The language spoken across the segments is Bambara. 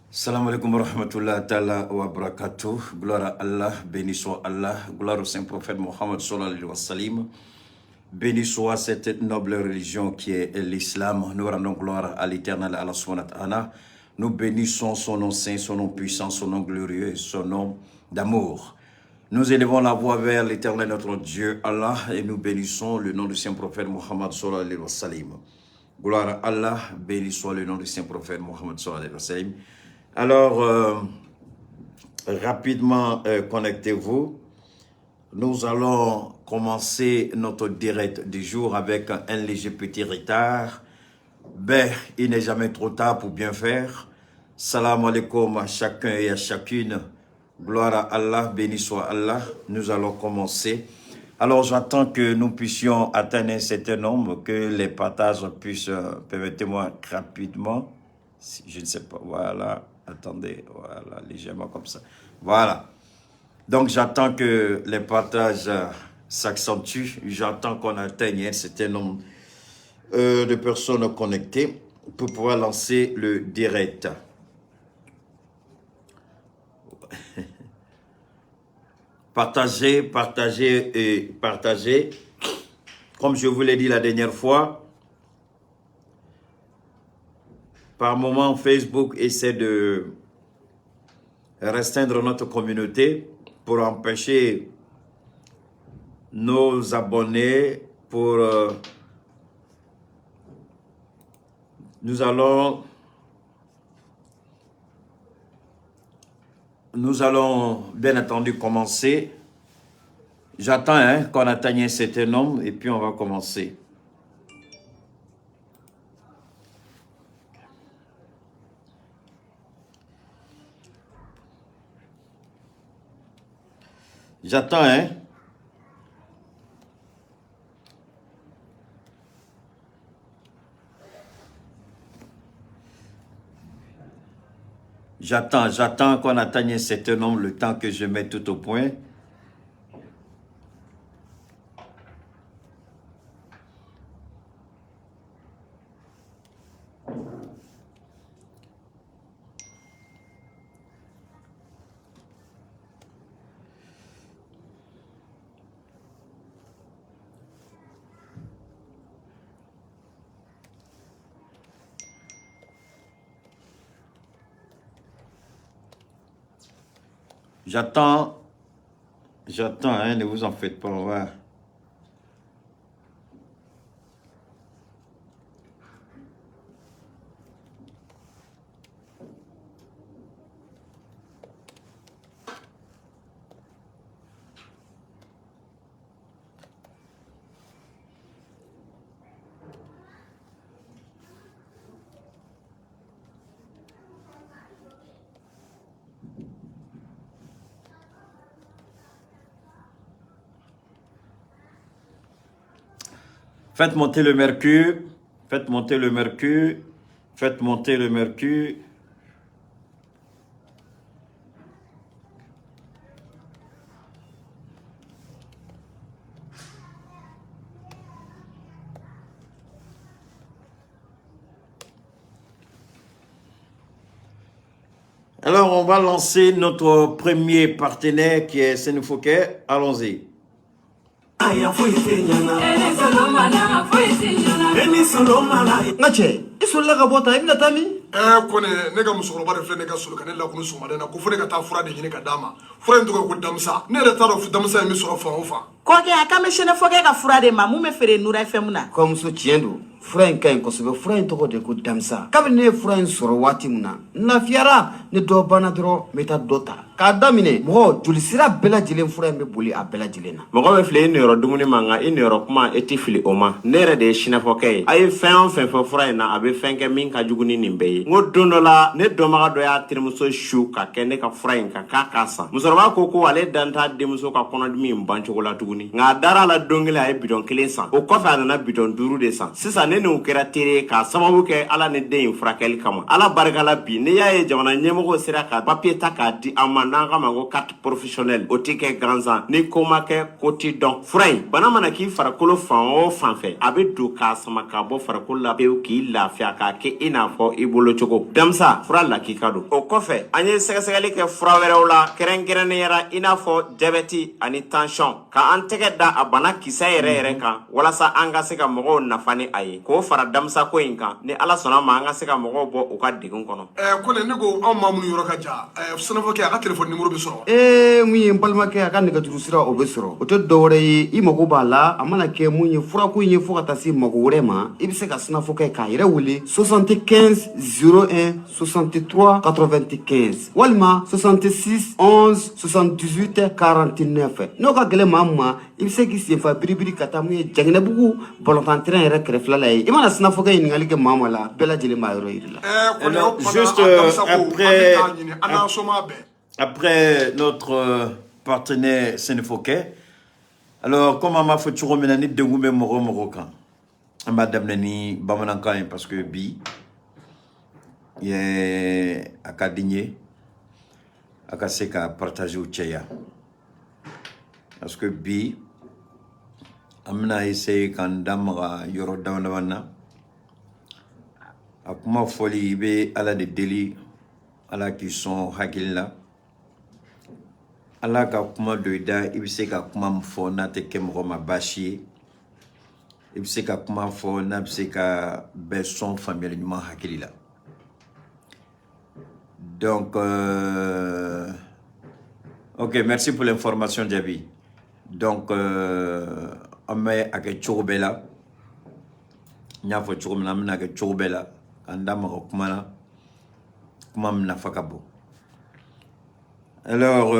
Salam alaikum wa rahmatullahi ta'ala wa barakatuh. Gloire à Allah, béni soit Allah, gloire au saint prophète Mohammed sallallahu alayhi wa sallam. Béni soit cette noble religion qui est l'islam. Nous rendons gloire à l'éternel Allah subhanahu wa ta'ala. Nous bénissons son nom saint, son nom puissant, son nom glorieux et son nom d'amour. Nous élevons la voix vers l'éternel notre Dieu Allah et nous bénissons le nom du saint prophète Mohammed sallallahu alayhi wa sallam. Gloire à Allah, béni soit le nom du saint prophète Mohammed sallallahu alayhi wa sallam. Alors, rapidement, connectez-vous. Nous allons commencer notre direct du jour avec un léger petit retard. Ben, il n'est jamais trop tard pour bien faire. Salam alaikum à chacun et à chacune. Gloire à Allah, béni soit Allah. Nous allons commencer. Alors, j'attends que nous puissions atteindre un certain nombre, que les partages puissent, permettez-moi rapidement, si, je ne sais pas, voilà, attendez, voilà, légèrement comme ça. Voilà. Donc, j'attends que les partages s'accentuent. J'attends qu'on atteigne un certain nombre de personnes connectées pour pouvoir lancer le direct. Partagez, partagez et partagez. Comme je vous l'ai dit la dernière fois, par moment, Facebook essaie de restreindre notre communauté pour empêcher nos abonnés, pour... nous allons bien entendu commencer. J'attends hein, qu'on atteigne un certain nombre et puis on va commencer. J'attends, hein. J'attends qu'on atteigne un certain nombre, le temps que je mets tout au point. J'attends, j'attends, hein, ne vous en faites pas, on va. Faites monter le mercure, faites monter le mercure, faites monter le mercure. Alors, on va lancer notre premier partenaire qui est Sénoufo Care. Allons-y. N ka cɛ, i solila ka bɔ tan, i bɛna taa min? Kone, ne ka musokɔrɔba de filɛ ne ka soli ka ne lakunu sɔgɔmada in na ko fo ne ka taa fura de ɲini ka d'a ma. Fura in tɔgɔ ye ko damisa. Ne yɛrɛ t'a dɔn damisa in bɛ sɔrɔ fan o fan. Kɔkɛ, a kan bɛ Sɛnɛfɔkɛ ka fura de ma mun bɛ feere Nura FM na. Kɔmuso, tiɲɛ don, fura in ka ɲi kosɛbɛ. Fura in tɔgɔ de ko damisa. Kabini ne ye fura in sɔrɔ waati min na, n lafiyara. Ni dɔ banna dɔrɔn, n bɛ taa dɔ ta k'a daminɛ. Mɔgɔ jolisira bɛɛ lajɛlen, fura in bɛ boli a bɛɛ lajɛlen na. Mɔgɔ bɛ fili i niyɔrɔ dumuni ma, nka i niyɔrɔ kuma e tɛ fili o ma. Ne yɛrɛ de ye sinafɔkɛ ye. A ye fɛn o fɛn fɔ fura in na, a bɛ fɛn kɛ min ka jugu ni nin bɛɛ ye. N ko don dɔ la, ne dɔnbaga dɔ y'a terimuso su ka kɛ ne ka fura in kan k'a k'a san. Musokɔrɔba ko ko ale dan t'a denmuso ka kɔnɔdimi in bancogo la tuguni, nka a dara a la. Don kelen, a ye bidɔn kelen san. O kɔfɛ, a nana bidɔn 5 de san. Sisan ne n'u kɛra teri ye k'a sababu kɛ Ala ni den in furakɛli kama. Ala barika la, bi n'i y'a ye jamana ɲɛmɔgɔw sera ka papiye ta k'a di an ma. n'an k'a ma ko carte professionnelle, o ti kɛ gansan. Ni ko ma kɛ, ko ti dɔn. Fura in, bana mana k'i farikolo fan o fan fɛ, a bɛ don k'a sama k'a bɔ farikolo la pewu, k'i lafiya, k'a kɛ i n'a fɔ i bolo cogo. Damisa fura lakika don. O kɔfɛ, an ye sɛgɛsɛgɛli kɛ fura wɛrɛw la, kɛrɛnkɛrɛnnenya la i n'a fɔ jabɛti ani tansiyɔn, ka an tɛgɛ da a bana kisɛ yɛrɛ yɛrɛ kan, walasa an ka se ka mɔgɔw nafa ni a ye, k'o fara damisako in kan. Ni Ala sɔnna ma, an ka se ka mɔgɔw bɔ u ka degun kɔnɔ. Ko ne ko anw maa minnu yɔrɔ ka jan, sɛnɛfɔkɛ, a ka téléphone numéro bɛ sɔrɔ? Ee, mun ye n balimakɛ, a ka nɛgɛjuru sira o bɛ sɔrɔ. O tɛ dɔwɛrɛ ye, i mago b'a la, a mana kɛ mun ye, furako in ye, fo ka taa se mago wɛrɛ ma, i bɛ se ka sɛnɛfɔkɛ k'a yɛrɛ wele 75 01 63 95 walima 66 11 78 49. N'o ka gɛlɛn maa min ma, i bɛ se k'i senfa biribiri ka taa mun ye, Jaginɛbugu balontan terrain yɛrɛ kɛrɛfɛla la ye. I mana sɛnɛfɔkɛ ɲininkali kɛ maa o maa la, bɛɛ lajɛlen b'a yɔrɔ yiri la. Ko ne, Alors, o kumana juste a damisa ko, an bɛ après, taa ɲini an n'an somɔgɔ bɛɛ. Après notre partenaire Sénéfoquet, alors comme an b'a fɔ cogo min na, ni degun bɛ mɔgɔ o mɔgɔ kan, an b'a daminɛ ni bamanankan ye, parce que bi ye a ka di n ye a ka se ka partager u cɛya, parce que bi an bɛna essayer k'an da maga yɔrɔ dama dama na. A kuma fɔli, i bɛ Ala de deli, Ala k'i sɔn hakili la, Ala ka kuma don i da, i bɛ se ka kuma min fɔ n'a tɛ kɛ mɔgɔ ma baasi ye, i bɛ se ka kuma fɔ n'a bɛ se ka bɛɛ sɔn faamuyali ɲuman hakili la. Donc ok, merci pour l'information, Diaby. Donc an bɛ a kɛ cogo bɛɛ la, n y'a fɔ cogo min na, an bɛna kɛ cogo bɛɛ la k'an da maga kuma na, kuma min nafa ka bon. Alors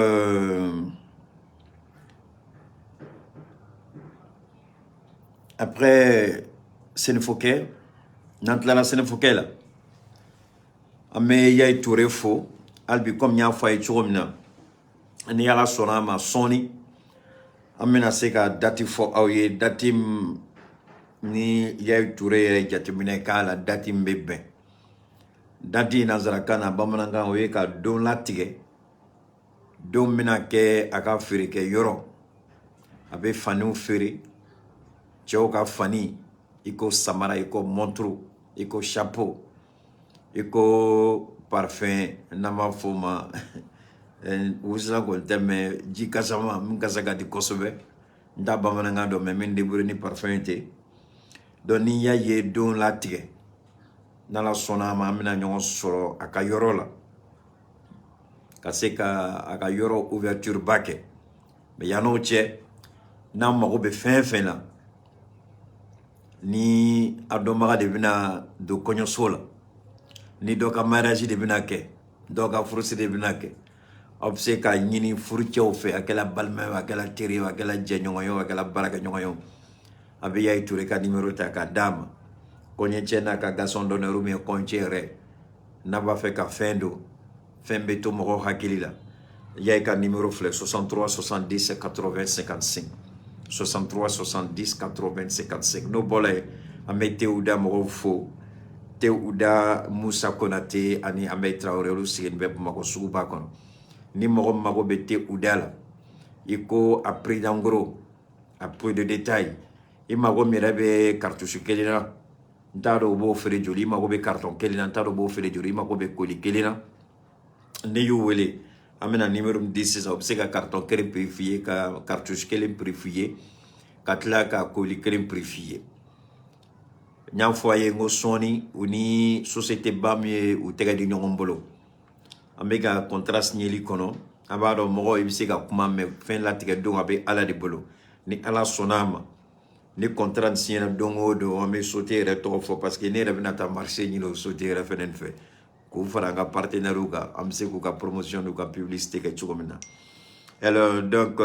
après Sénéfoquet, n'an tilala Sénéfoquet la, an bɛ Yayi Touré fo hali bi. Comme n y'a fɔ a ye cogo min na, ni Ala sɔnna a ma, sɔɔni an bɛna se ka date fɔ aw ye, date min ni Yayi Touré yɛrɛ jateminɛ k'a la, date min bɛ bɛn. Date in nanzarakan na, bamanankan, o ye ka don latigɛ, don bɛna kɛ a ka feerekɛ yɔrɔ. A bɛ faniw feere, cɛw ka fani, i ko samara, i ko montre, i ko chapeau, i ko parfum, n'an b'a fɔ o ma wusulan kɔni tɛ, mɛ ji kasama min kasa ka di kosɛbɛ, n t'a bamanankan dɔn, mɛ min débrouille ni parfum ye ten. Donc n'i y'a ye don latigɛ, n'Ala sɔnna a ma, an bɛna ɲɔgɔn sɔrɔ a ka yɔrɔ la, ka se ka a ka yɔrɔ ouverture ba kɛ. Mɛ yann'o cɛ, n'an mago bɛ fɛn fɛn na, ni a dɔnbaga de bɛna don kɔɲɔso la, ni dɔ ka mariage de bɛna kɛ, dɔ ka furusi de bɛna kɛ, aw bɛ se k'a ɲini furucɛw fɛ, a kɛla balima ye o, a kɛla teri ye o, a kɛla jɛɲɔgɔn ye o, a kɛla baarakɛɲɔgɔn ye o, a bɛ Yayi Touré ka numéro ta k'a d'a ma. Kɔɲɔcɛ n'a ka garçon d'honneur ou bien kɔɲɔcɛ yɛrɛ n'a b'a fɛ ka fɛn don, fɛn bɛ to mɔgɔw hakili la, Yayi ka numéro filɛ: 63 70 80 55, 63 70 80 55. N'o bɔra yen, an bɛ Tewuda mɔgɔw fo, Tewuda Musa Konate ani Ahmed Traoré, olu sigilen bɛ Bamakɔ suguba kɔnɔ. Ni mɔgɔ min mago bɛ Tewuda la, i ko a prix d'en gros, a prix de détail, i mago min yɛrɛ bɛ cartouche kelen na, n t'a dɔn u b'o feere joli, i mago bɛ carton kelen na, n t'a dɔn u b'o feere joli, i mago bɛ colis kelen na, n'i y'u wele, an bɛna numéro min di sisan, u bɛ se ka carton kelen prix f'i ye, ka cartouche kelen prix f'i ye, ka tila ka colis kelen prix f'i ye. N y'a fɔ a ye n ko sɔɔni, u ni société ba min ye u tɛgɛ di ɲɔgɔn bolo, an bɛ ka contrat signeli kɔnɔ. An b'a dɔn mɔgɔ i bɛ se ka kuma, mɛ fɛn latigɛ don a bɛ Ala de bolo. Ni Ala sɔnna a ma, ni contrat signera don o don, an bɛ société yɛrɛ tɔgɔ fɔ, parce que ne yɛrɛ bɛna taa marché ɲini o société yɛrɛ fɛnɛ fɛ, k'u fara an ka partenaires kan, an bɛ se k'u ka promotion n'u ka publicité kɛ cogo min na. Alors donc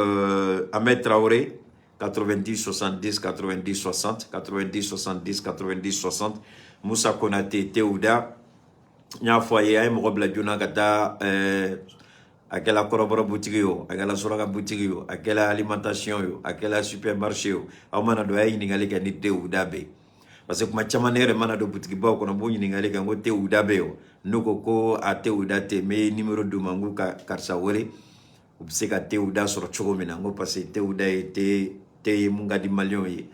Ahmed Traoré, 90 70 90 60, 90 70 90 60. Moussa Konate, Tewuda, n y'a fɔ a ye, a ye mɔgɔ bila joona ka taa a kɛla kɔrɔbɔrɔ butigi ye o, a kɛla suraka butigi ye o, a kɛla alimentation ye o, a kɛla supermarché ye o, aw mana don, a ye ɲininkali kɛ ni Tewuda bɛ yen. Parce que kuma caman, ne yɛrɛ mana don butigibaw kɔnɔ, n b'o ɲininkali kɛ, n ko thé Ouda bɛ yen o? N'u ko ko a thé Ouda tɛ yen, n bɛ numéro d'u ma, n k'u ka karisa wele, u bɛ se ka thé Ouda sɔrɔ cogo min na. N ko parce que thé Ouda ye thé ye mun ka di maliyɛnw ye.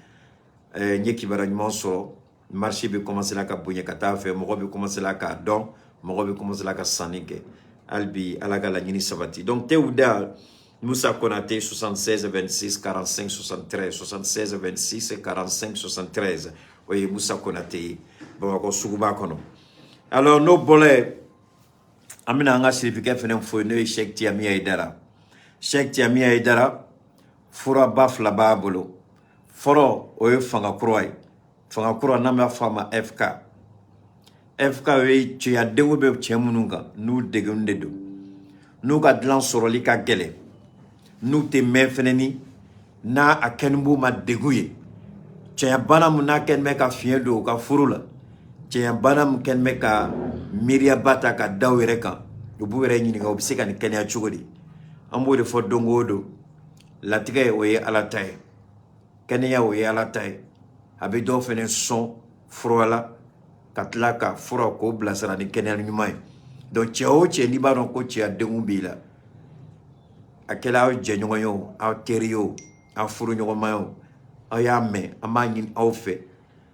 N ye kibaruya ɲuman sɔrɔ, marché bɛ commencer la ka bonya ka taa fɛ, mɔgɔ bɛ commencer la k'a dɔn, mɔgɔ bɛ commencer la ka sanni kɛ. Hali bi, Ala ka laɲini sabati. Donc thé Ouda, Moussa Konaté, 76 26 45 73, 76 26 45 73, o ye Moussa Konaté ye Bamakɔ suguba kɔnɔ. Alors, n'o bɔra yen, an bɛna an ka sirifikɛ fɛnɛ fo, n'o ye Cheikh Tiami Aidara. Cheikh Tiami Aidara, furaba fila b'a bolo. Fɔlɔ, o ye fanga kura ye, fanga kura n'an b'a fɔ a ma FK. FK, o ye cɛya denko bɛ cɛ minnu kan, n'u degunni de don, n'u ka dilan sɔrɔli ka gɛlɛn, n'u tɛ mɛn fɛnɛ, ni n'a a kɛni b'u ma degun ye, cɛyabana mun n'a kɛlen bɛ ka fiɲɛ don u ka furu la, cɛyabana mun kɛlen bɛ ka miiriyaba ta ka da u yɛrɛ kan, u b'u yɛrɛ ɲininka u bɛ se ka nin kɛnɛya cogo di. An b'o de fɔ don o don, latigɛ, o ye Ala ta ye, kɛnɛya, o ye Ala ta ye. A bɛ dɔw fɛnɛ sɔn fura la, ka tila ka fura k'o bilasira ni kɛnɛya ɲuman ye. Donc cɛ o cɛ, n'i b'a dɔn ko cɛya degun b'i la, a kɛla aw jɛɲɔgɔn ye o, aw teri ye o, aw furuɲɔgɔnma ye o, aw y'a mɛn, an b'a ɲini aw fɛ,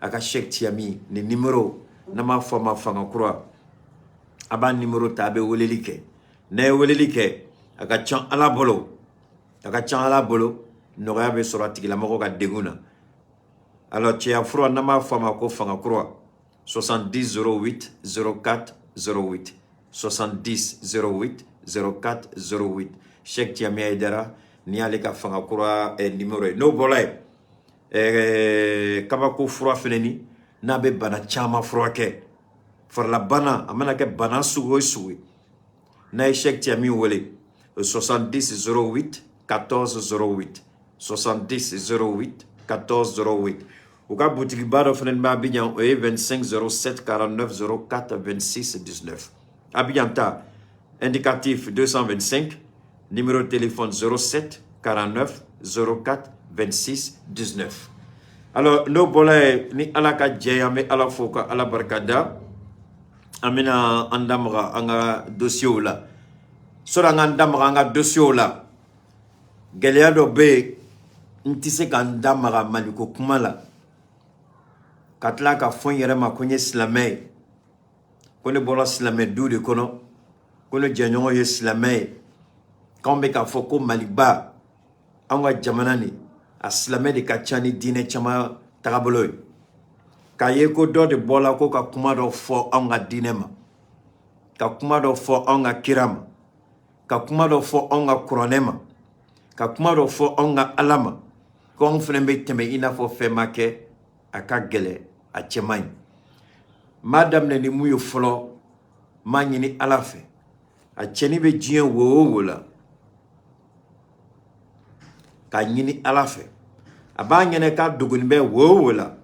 a ka Cheikh Tiami nin numéro n'an b'a fɔ a ma fanga kura, a b'a numéro ta, a bɛ weleli kɛ. N'a ye weleli kɛ, a ka ca Ala bolo, a ka ca Ala bolo, nɔgɔya bɛ sɔrɔ a tigilamɔgɔ ka degun na. Alors, cɛya fura n'an b'a fɔ a ma ko fanga kura, 70 08 04 08, 70 08 04 08, Cheikh Tiami Aidara, ni y'ale ka fanga kura numéro ye. N'o bɔra yen, kabako fura fɛnɛ ni n'a bɛ bana caman furakɛ, farilabana, a mana kɛ bana sugu o sugu ye, n'a ye Cheikh Tiami wele, 70 08 14 08, 70 08 14 08. U ka butigiba dɔ fɛnɛ bɛ Abidjan, o ye 25 07 49 04 26 19. Abidjan ta, indicatif 225, numéro de téléphone 07 49 04 26 19. Alors, n'o bɔra yen, ni Ala ka jɛ ye, an bɛ Ala fo ka Ala barika da. An bɛna an da maga an ka dossiers la. Sɔrɔ an k'an da maga an ka dossiers la, gɛlɛya dɔ bɛ yen, n tɛ se ka n da maga Maliko kuma la ka tila ka fɔ n yɛrɛ ma ko n ye silamɛ ye, ko ne bɔra silamɛ du de kɔnɔ, ko ne jɛɲɔgɔn ye silamɛ ye, k'anw bɛ k'a fɔ ko Maliba, anw ka jamana nin, a silamɛ de ka ca ni diinɛ caman tagabolo ye, k'a ye ko dɔ de bɔla ko ka kuma dɔ fɔ anw ka diinɛ ma, ka kuma dɔ fɔ anw ka kira ma, ka kuma dɔ fɔ anw ka kuranɛ ma, ka kuma dɔ fɔ anw ka Ala ma, ko anw fana bɛ tɛmɛ i n'a fɔ fɛn ma kɛ. A ka gɛlɛn, a cɛ man ɲi. N b'a daminɛ ni mun ye fɔlɔ? N b'a ɲini Ala fɛ, a cɛni bɛ diɲɛ wo o wo la, k'a ɲini Ala fɛ, a b'a ɲɛnɛ k'a dogonin bɛ wo o wo la,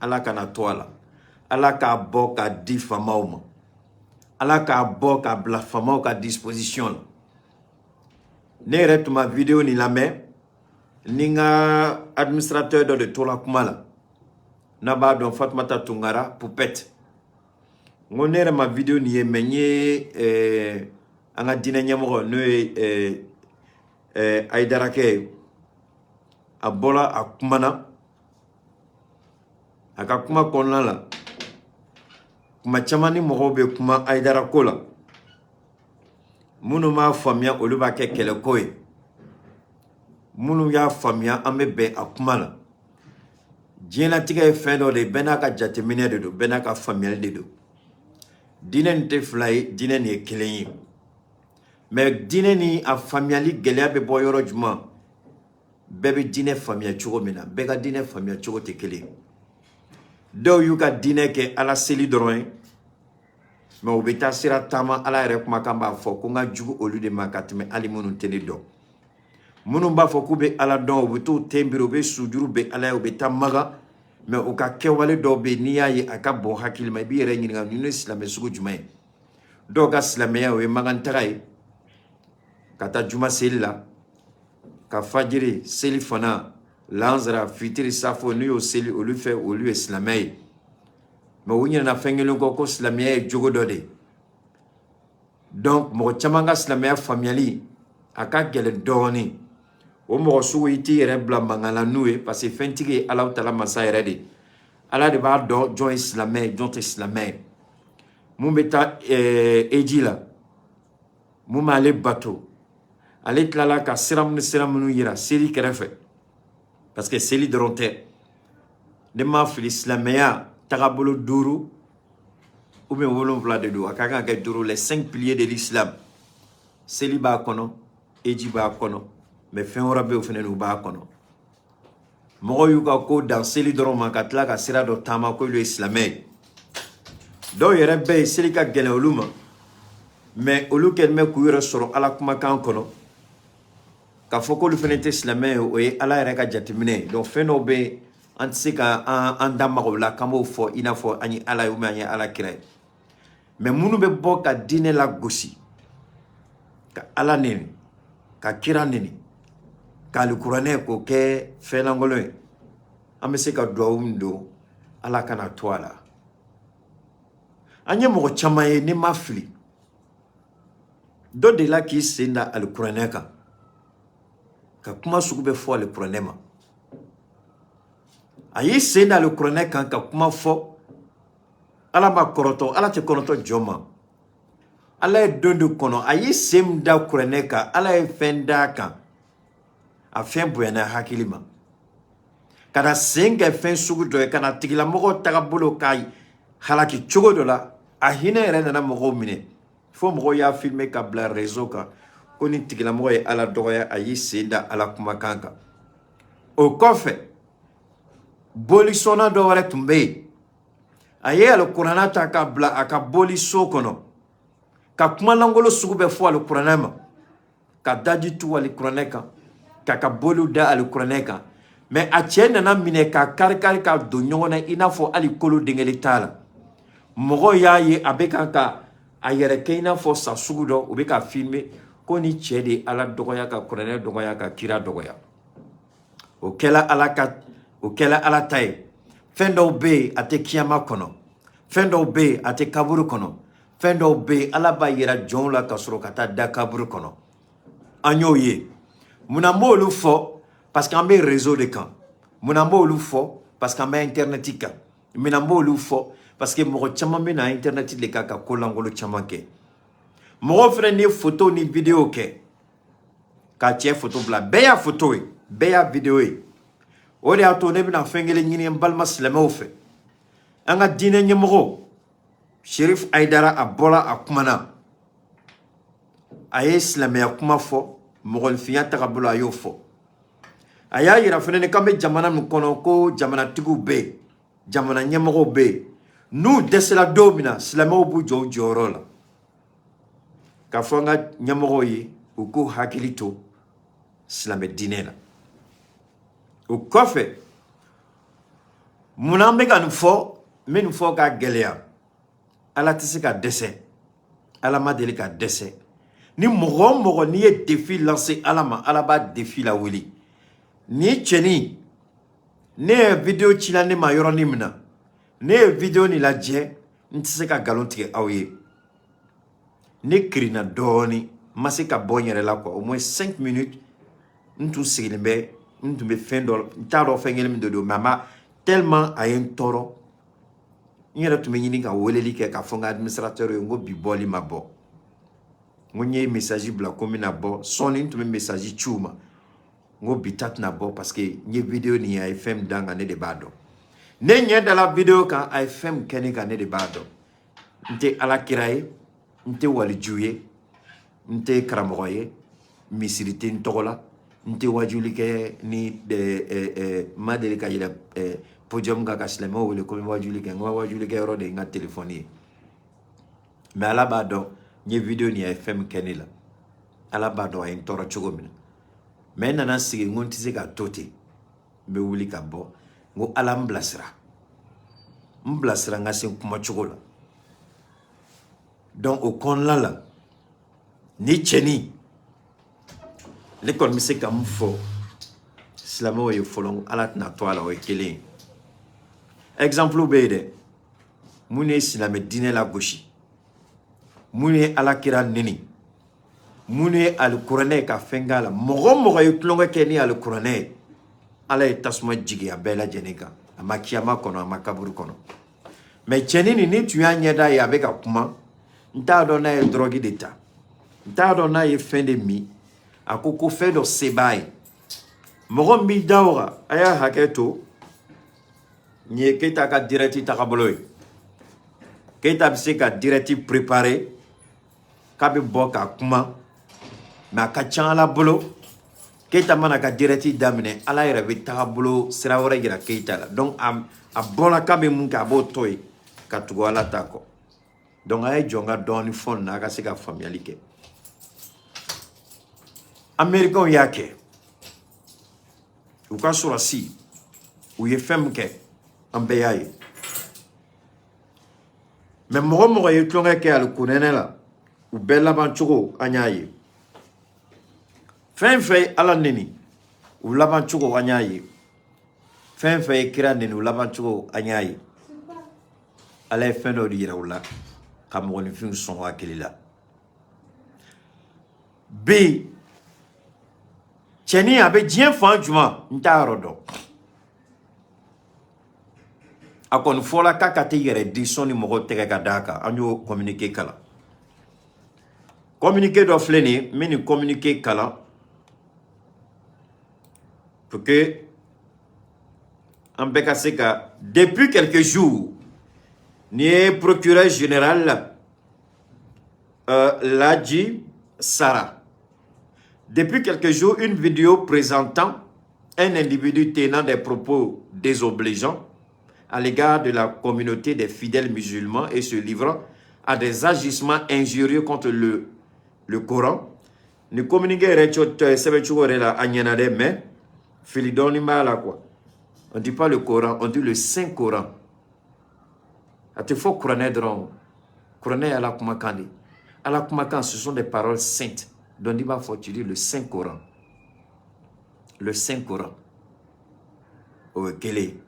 Ala kana to a la, Ala k'a bɔ k'a di faamaw ma, Ala k'a bɔ k'a bila faamaw ka disposition la. Ne yɛrɛ tun ma vidéo nin lamɛn, ni n ka administrateur dɔ de tora kuma la, n'a b'a dɔn, Fatumata Tunkara Poupette. N ko ne yɛrɛ ma vidéo nin ye, mais n ye an ka diinɛ ɲɛmɔgɔ, n'o ye Ayidarakɛ ye, a bɔra a kumana. A ka kuma kɔnɔna la, kuma caman ni mɔgɔw bɛ kuma Ayidara ko la, minnu m'a faamuya, olu b'a kɛ kɛlɛko ye. Minnu y'a faamuya, an bɛ bɛn a kuma la. Diɲɛlatigɛ ye fɛn dɔ de ye, bɛɛ n'a ka jateminɛ de don, bɛɛ n'a ka faamuyali de don. Diinɛ nin tɛ fila ye, diinɛ nin ye kelen ye. Mais diinɛ ni a faamuyali gɛlɛya bɛ bɔ yɔrɔ jumɛn? Bɛɛ bɛ diinɛ faamuya cogo min na, bɛɛ ka diinɛ faamuya cogo tɛ kelen ye. Dɔw y'u ka diinɛ kɛ Ala seli dɔrɔn ye, mais u bɛ taa sira taama. Ala yɛrɛ kumakan b'a fɔ ko n ka jugu olu de ma ka tɛmɛ hali minnu tɛ ne dɔn. Minnu b'a fɔ k'u bɛ Ala dɔn, u bɛ t'u ten biri, u bɛ sujuru bɛ Ala ye, u bɛ taa Maga, mais u ka kɛwale dɔw bɛ yen, n'i y'a ye, a ka bon hakili ma, i b'i yɛrɛ ɲininka ninnu ye silamɛ sugu jumɛn ye. Dɔw ka silamɛya, o ye magantaga ye, ka taa juma seli la, ka fajiri seli fana, lansara, fitiri, safo, n'u y'o seli, olu fɛ, olu ye silamɛ ye. Mais u ɲinɛna fɛn kelen kɔ, ko silamɛya ye jogo dɔ de ye. Donc mɔgɔ caman ka silamɛya faamuyali a ka gɛlɛn dɔɔnin. O mɔgɔ sugu, i t'i yɛrɛ bila mankan la n'u ye, parce que fɛntigi ye Alahu Taala masa yɛrɛ de ye. Ala de b'a dɔn jɔn ye silamɛ ye, jɔn tɛ silamɛ ye. Mun bɛ taa eji la, mun b'ale bato, ale tilala ka sira minnu, sira minnu yira seli kɛrɛfɛ, parce que seli dɔrɔn tɛ. Ne ma fili, silamɛya tagabolo duuru ou bien wolonwula de don, a ka kan ka kɛ duuru, les cinq piliers de l'islam. Seli b'a kɔnɔ, eji b'a kɔnɔ, mais fɛn wɛrɛ bɛ yen o fana, n'u b'a kɔnɔ. Mɔgɔw y'u ka ko dan seli dɔrɔn ma, ka tila ka sira dɔ taama k'olu ye silamɛ ye. Dɔw yɛrɛ bɛ yen, seli ka gɛlɛn olu ma, mais olu kɛlen bɛ k'u yɛrɛ sɔrɔ Ala kumakan kɔnɔ. K'a fɔ k'olu fana tɛ silamɛ ye, o ye Ala yɛrɛ ka jateminɛ ye. Donc fɛn dɔw bɛ yen, an tɛ se ka an da maga o la k'an b'o fɔ i n'a fɔ an ye Ala ye ou bien an ye Ala kira ye. Mais minnu bɛ bɔ ka diinɛ la gosi, ka Ala neni, ka kira neni, ka alikuranɛ k'o kɛ fɛn lankolon ye, an bɛ se ka duwawu min don, Ala kana to a la. An ye mɔgɔ caman ye. Ni ma fili, dɔ delila k'i sen da alikuranɛ kan ka kuma sugu bɛ fɔ alikuranɛ ma. A y'i sen da alikuranɛ kan ka kuma fɔ. Ala ma kɔrɔtɔ, Ala tɛ kɔrɔtɔ jɔn ma. Ala ye don de kɔnɔ, a y'i sen da kuranɛ kan, Ala ye fɛn d'a kan, a fɛn bonyana hakili ma, ka na sen kɛ fɛn sugu dɔ ye, ka na tigilamɔgɔ tagabolo ka halaki cogo dɔ la. A hinɛ yɛrɛ nana mɔgɔw minɛ, fo mɔgɔw y'a filmer ka bila réseau kan ko ni tigilamɔgɔ ye Ala dɔgɔya, a y'i sen da Ala kumakan kan. O kɔfɛ, bolisɔnna dɔ wɛrɛ tun bɛ yen, a ye alikuranɛ ta ka bila a ka boliso kɔnɔ, ka kumalangolo sugu bɛɛ fɔ alikuranɛ ma, ka daji tu alikuranɛ kan, k'a ka boliw da alikuranɛ kan. Mais a cɛ nana minɛ ka kari kari ka don ɲɔgɔn na, i n'a fɔ hali kolo den kelen t'a la. Mɔgɔw y'a ye a bɛ kan ka a yɛrɛ kɛ i n'a fɔ sa sugu dɔ, u bɛ ka filmer ko ni cɛ de ye Ala dɔgɔya, ka kuranɛ dɔgɔya, ka kira dɔgɔya. O kɛla Ala ka, o kɛla Ala ta ye. Fɛn dɔw bɛ yen, a tɛ kiyama kɔnɔ. Fɛn dɔw bɛ yen, a tɛ kaburu kɔnɔ. Fɛn dɔw bɛ yen, Ala b'a yira jɔnw la ka sɔrɔ ka taa da kaburu kɔnɔ. An y'o ye. Munna n b'olu fɔ? Parce que an bɛ réseau de kan. Munna n b'olu fɔ? Parce que an bɛ internet kan. Munna n b'olu fɔ? Parce que mɔgɔ caman bɛ na internet de kan ka ko lankolon caman kɛ. Mɔgɔw fana ni photo ni vidéo kɛ k'a cɛ photo bila, bɛɛ y'a photo ye, bɛɛ y'a vidéo ye. O de y'a to ne bɛna fɛn kelen ɲini n balima silamɛw fɛ. An ka diinɛ ɲɛmɔgɔ Sherif Ayidara, a bɔra, a kumana, a ye silamɛya kuma fɔ, mɔgɔninfinya tagabolo, a y'o fɔ. A y'a yira fana ni k'an bɛ jamana min kɔnɔ, ko jamanatigiw bɛ yen, jamana ɲɛmɔgɔw bɛ yen, n'u dɛsɛra don min na, silamɛw b'u jɔ u jɔyɔrɔ la. K'a fɔ an ka ɲɛmɔgɔw ye, u k'u hakili to silamɛ diinɛ la. O kɔfɛ, munna an bɛ ka nin fɔ? N bɛ nin fɔ k'a gɛlɛya. Ala tɛ se ka dɛsɛ, Ala ma deli ka dɛsɛ. Ni mɔgɔ o mɔgɔ n'i ye défi lancer Ala ma, Ala b'a défi lawuli. Ni cɛnin ne ye vidéo cila ne ma yɔrɔnin min na, ne ye vidéo nin lajɛ, n tɛ se ka nkalon tigɛ aw ye, ne kirinna dɔɔnin, n ma se ka bɔ n yɛrɛ la quoi. Au moins 5 minutes n tun sigilen bɛ, n tun bɛ fɛn dɔ, n t'a dɔn fɛn kelen min de don, mais a ma tellement, a ye n tɔɔrɔ. N yɛrɛ tun bɛ ɲini ka weleli kɛ k'a fɔ n ka administrateur ye, n ko bi bɔli ma bɔ, n ko n ye message bila ko n bɛna bɔ sɔɔni. N tun bɛ message ci u ma, n ko bi ta tɛna bɔ, parce que n ye vidéo nin ye, a ye fɛn min da n kan, ne de b'a dɔn. Ne ɲɛ dala vidéo kan, a ye fɛn min kɛ ne kan, ne de b'a dɔn. N tɛ Ala kira ye, n tɛ waliju ye, n tɛ karamɔgɔ ye, misiri tɛ n tɔgɔ la, n tɛ wajuli kɛ ni n ma deli ka yɛlɛ podium kan ka silamɛw wele ko n bɛ wajuli kɛ. N ka wajuli kɛ yɔrɔ de ye n ka telefɔni ye. Mais Ala b'a dɔn, n ye vidéo nin ye, a ye fɛn min kɛ ne la, Ala b'a dɔn a ye n tɔɔrɔ cogo min na. Mais n nana sigi, n ko n tɛ se ka to ten, n bɛ wuli ka bɔ. N ko Ala, n bilasira, n bilasira n ka se n kuma cogo la. Donc o kɔnɔna la, ni cɛnin, ne kɔni bɛ se ka mun fɔ silamɛw ye fɔlɔ? Ala tɛna to a la, o ye kelen ye. Exemple bɛ yen dɛ. Minnu ye silamɛ diinɛ lagosi, minnu ye Ala kira neni, minnu ye alikuranɛ ka fɛn k'a la, mɔgɔ o mɔgɔ ye tulonkɛ kɛ ni alikuranɛ ye, Ala ye tasuma jigin a bɛɛ lajɛlen kan. A ma kiyama kɔnɔ, a ma kaburu kɔnɔ. Mais cɛnin nin, ni tun y'a ɲɛda ye a bɛ ka kuma, n t'a dɔn n'a ye dɔrɔgi de ta, n t'a dɔn n'a ye fɛn de min. A ko ko fɛn dɔ se b'a ye. Mɔgɔ min b'i da o kan, a y'a hakɛ to. Nin ye Keyita ka direct tagabolo ye. Keyita bɛ se ka direct préparer k'a bɛ bɔ ka kuma, mais a ka ca Ala bolo, Keyita mana ka direct daminɛ, Ala yɛrɛ bɛ tagabolo sira wɛrɛ yira Keyita la. Donc a bɔra k'a bɛ mun kɛ, a b'o to yen ka tugu Ala ta kɔ. Donc a ye jɔ n ka dɔɔni fɔ nin na, a ka se ka faamuyali kɛ. Américains y'a kɛ, u ka sɔrɔsi, u ye fɛn min kɛ, an bɛɛ y'a ye. Mais mɔgɔ mɔgɔ ye tulonkɛ kɛ alikuranɛ la, u bɛɛ laban cogo, an y'a ye. Fɛn fɛn ye Ala neni, u laban cogo, an y'a ye. Fɛn fɛn ye kira neni, u laban cogo, an y'a ye. Ala ye fɛn dɔ de yira u la ka mɔgɔninfinw sɔn hakili la. Bi cɛnin a bɛ diɲɛ fan jumɛn, n t'a yɔrɔ dɔn. A kɔni fɔla k'a ka t'i yɛrɛ di sɔnni mɔgɔw tɛgɛ ka d'a kan. An y'o communiqué kalan. Communiqué dɔ filɛ nin ye, n bɛ nin communiqué kalan pour que an bɛɛ ka se ka. Depuis quelques jours, nin ye procureur général Ladji Sara. Depuis quelques jours, une vidéo présentant un individu tenant des propos désobligeants à l'égard de la communauté des fidèles musulmans et se livrant à des agissements injurieux contre le Coran. Ni communiqué yɛrɛ sɛbɛn cogo yɛrɛ la, a ɲɛna dɛ, mais fili dɔɔni b'a la quoi. On dit pas le Coran, on dit le Saint Coran. A tɛ fɔ kuranɛ dɔrɔn. Kuranɛ ye Ala kumakan de ye. Ala kumakan, ce sont des paroles saintes. Donc i b'a fɔ, tu dis le Saint Coran. Le Saint Coran. O ye kelen ye.